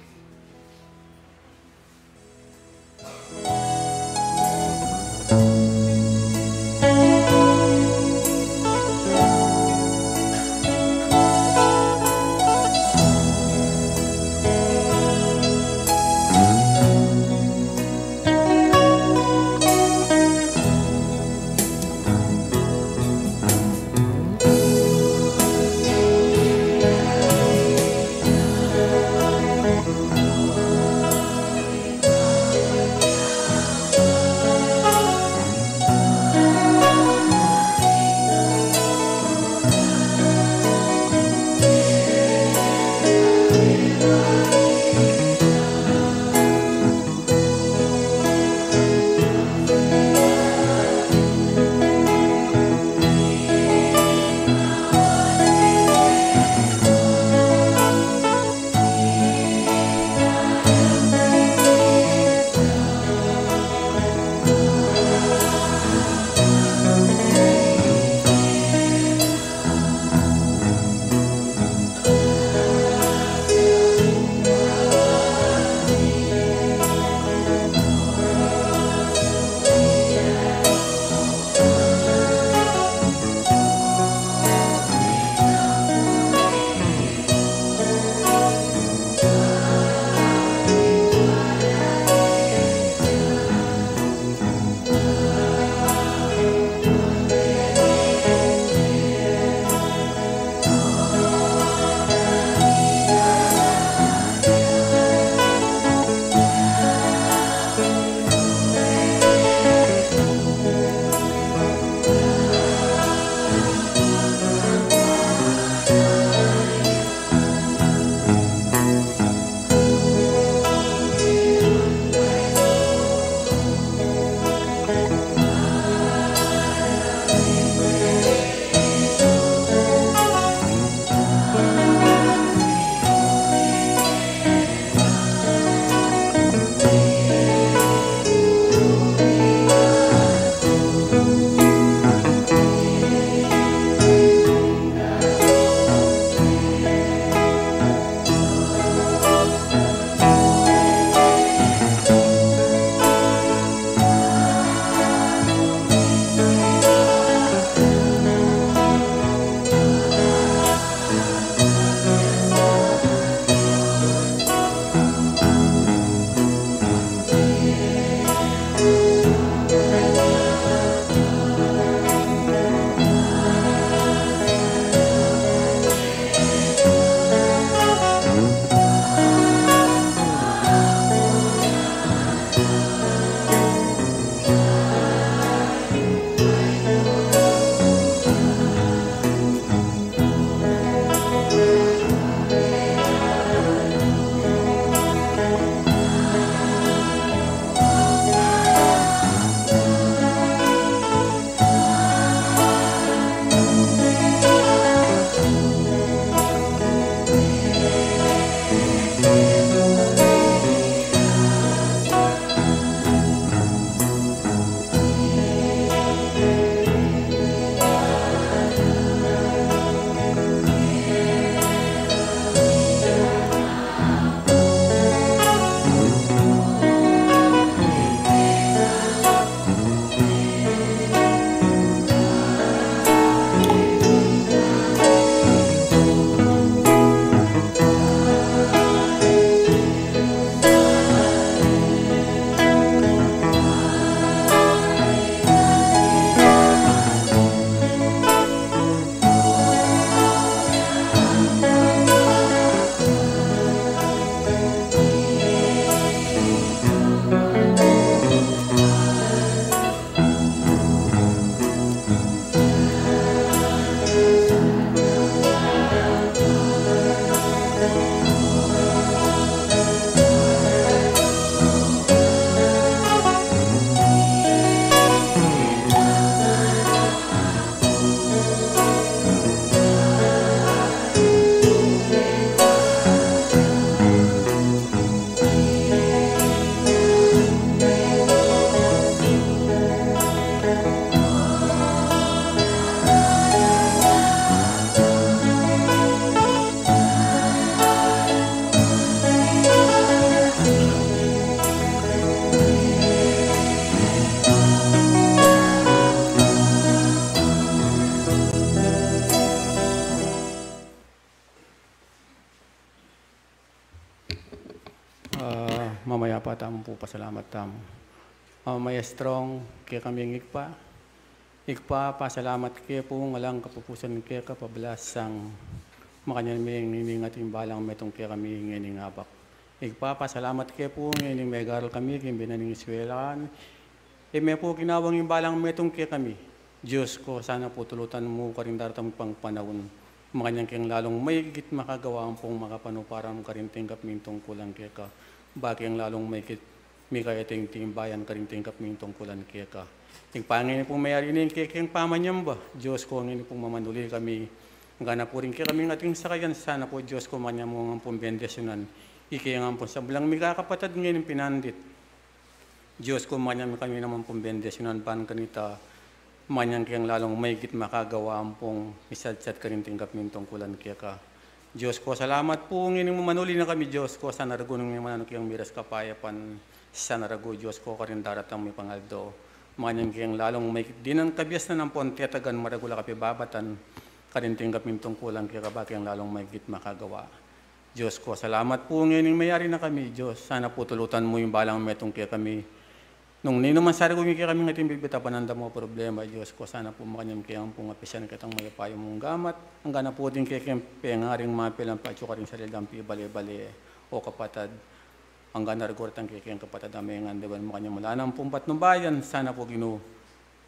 Ah, mamayapa tamu pu, pasalamat tamu. Ah, maestro, kekami ing Ibpa. Ibpa, pasalamat ke pu, alang kapupusan keka pablasang makanyan me ing iningat ing balang metung kekami ngening abak. Ibpa, pasalamat ke pu, ngening megaral kami king bie ning eskwelahan. Eme pu ginawang ing balang metung kekami. Dios ko, sana pu tulutan mu karing daratang pang panaun, makanyan keng lalung maigit makagawa ampong makapanuparam karing tinggap ming tungkulan keka. Bakeng lalung maigit mika ing timbayan karing tinggap ming tungkulan keka. Ing pangeni pung mayari ning kekeng pamanyamba, Dios ko, ngeni pung mamanuli kami. Gana pu ring kekaming ating sakayan, sana pu Dios ko, makanyan mu ngan pung bendisyunan ikeng ampong sablang mikakapatad ngening pinandit. Dios ko, makanyan mu kami naman pung bendisyunan ban kanita, makanyan keng lalung maigit makagawa ampong misatsat karing tinggap ming tungkulan keka. Dios ko, salamat pu, ngening mamanuli na kami, Dios ko, sana ragu nung mananu keng miras kapayapan, sana ragu, Dios ko, karing daratang ming pangaldo. Makanyan keng lalung maigit dinan kabiasnan ampong tetagan, maragul a kapibabatan karing tinggap ming tungkulan keka, bakeng lalung maigit makagawa. Dios ko, salamat pu, ngening mayari na kami, Dios. Sana pu tulutan mu ing balang metung kekami. Nung ninu man sa ragu ing kekaming ating bibit a panandam o problema, Dios ko, sana pu makanyan keng ampong apisan ketang mayupaya mung gamat. Anggana pu ding kekeng pengaring mapilan patyu karing sarili dang pibale-bale, o kapatad. Anggana ragu retang kekeng kapatad a mengandewan, makanyan mu la nang pung patnubayan, sana pu Ginu,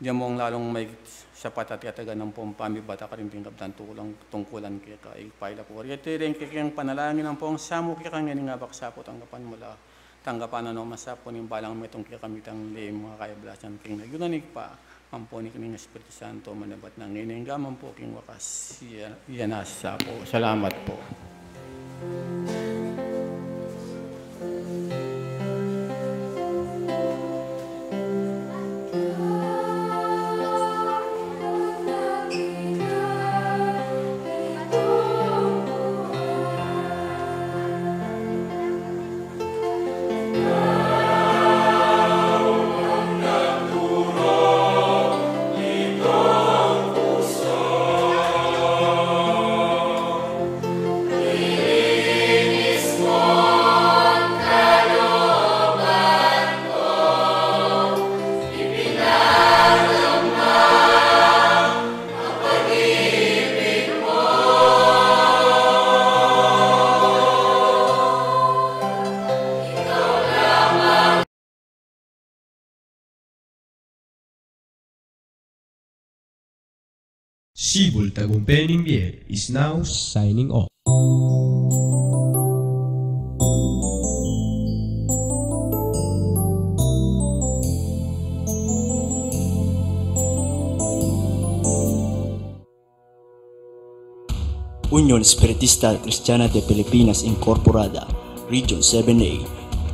dinan mung lalung maigit sapat a tetagan ampong pamibata karing tinggap dang tungkulan, tungkulan keka. Ibpa, ila pu reti ring kekeng panalangin ampong samu keka ngening abak sa pu tanggapan mu la. Tanggapan na no man sa pu ning balang metung kekami tang lei mung kayablasan king nayunan ning Ibpa, ampo ning Espiritu Santo, manibat na ngeni angga man pu king wakas. Iya, iya na sa pu. Salamat pu. Sibul Tagumpe ning Bie is now signing off. Union Espiritista Kristiana de Pilipinas Incorporada, Region seven A,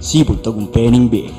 Sibul Tagumpe ning Bie.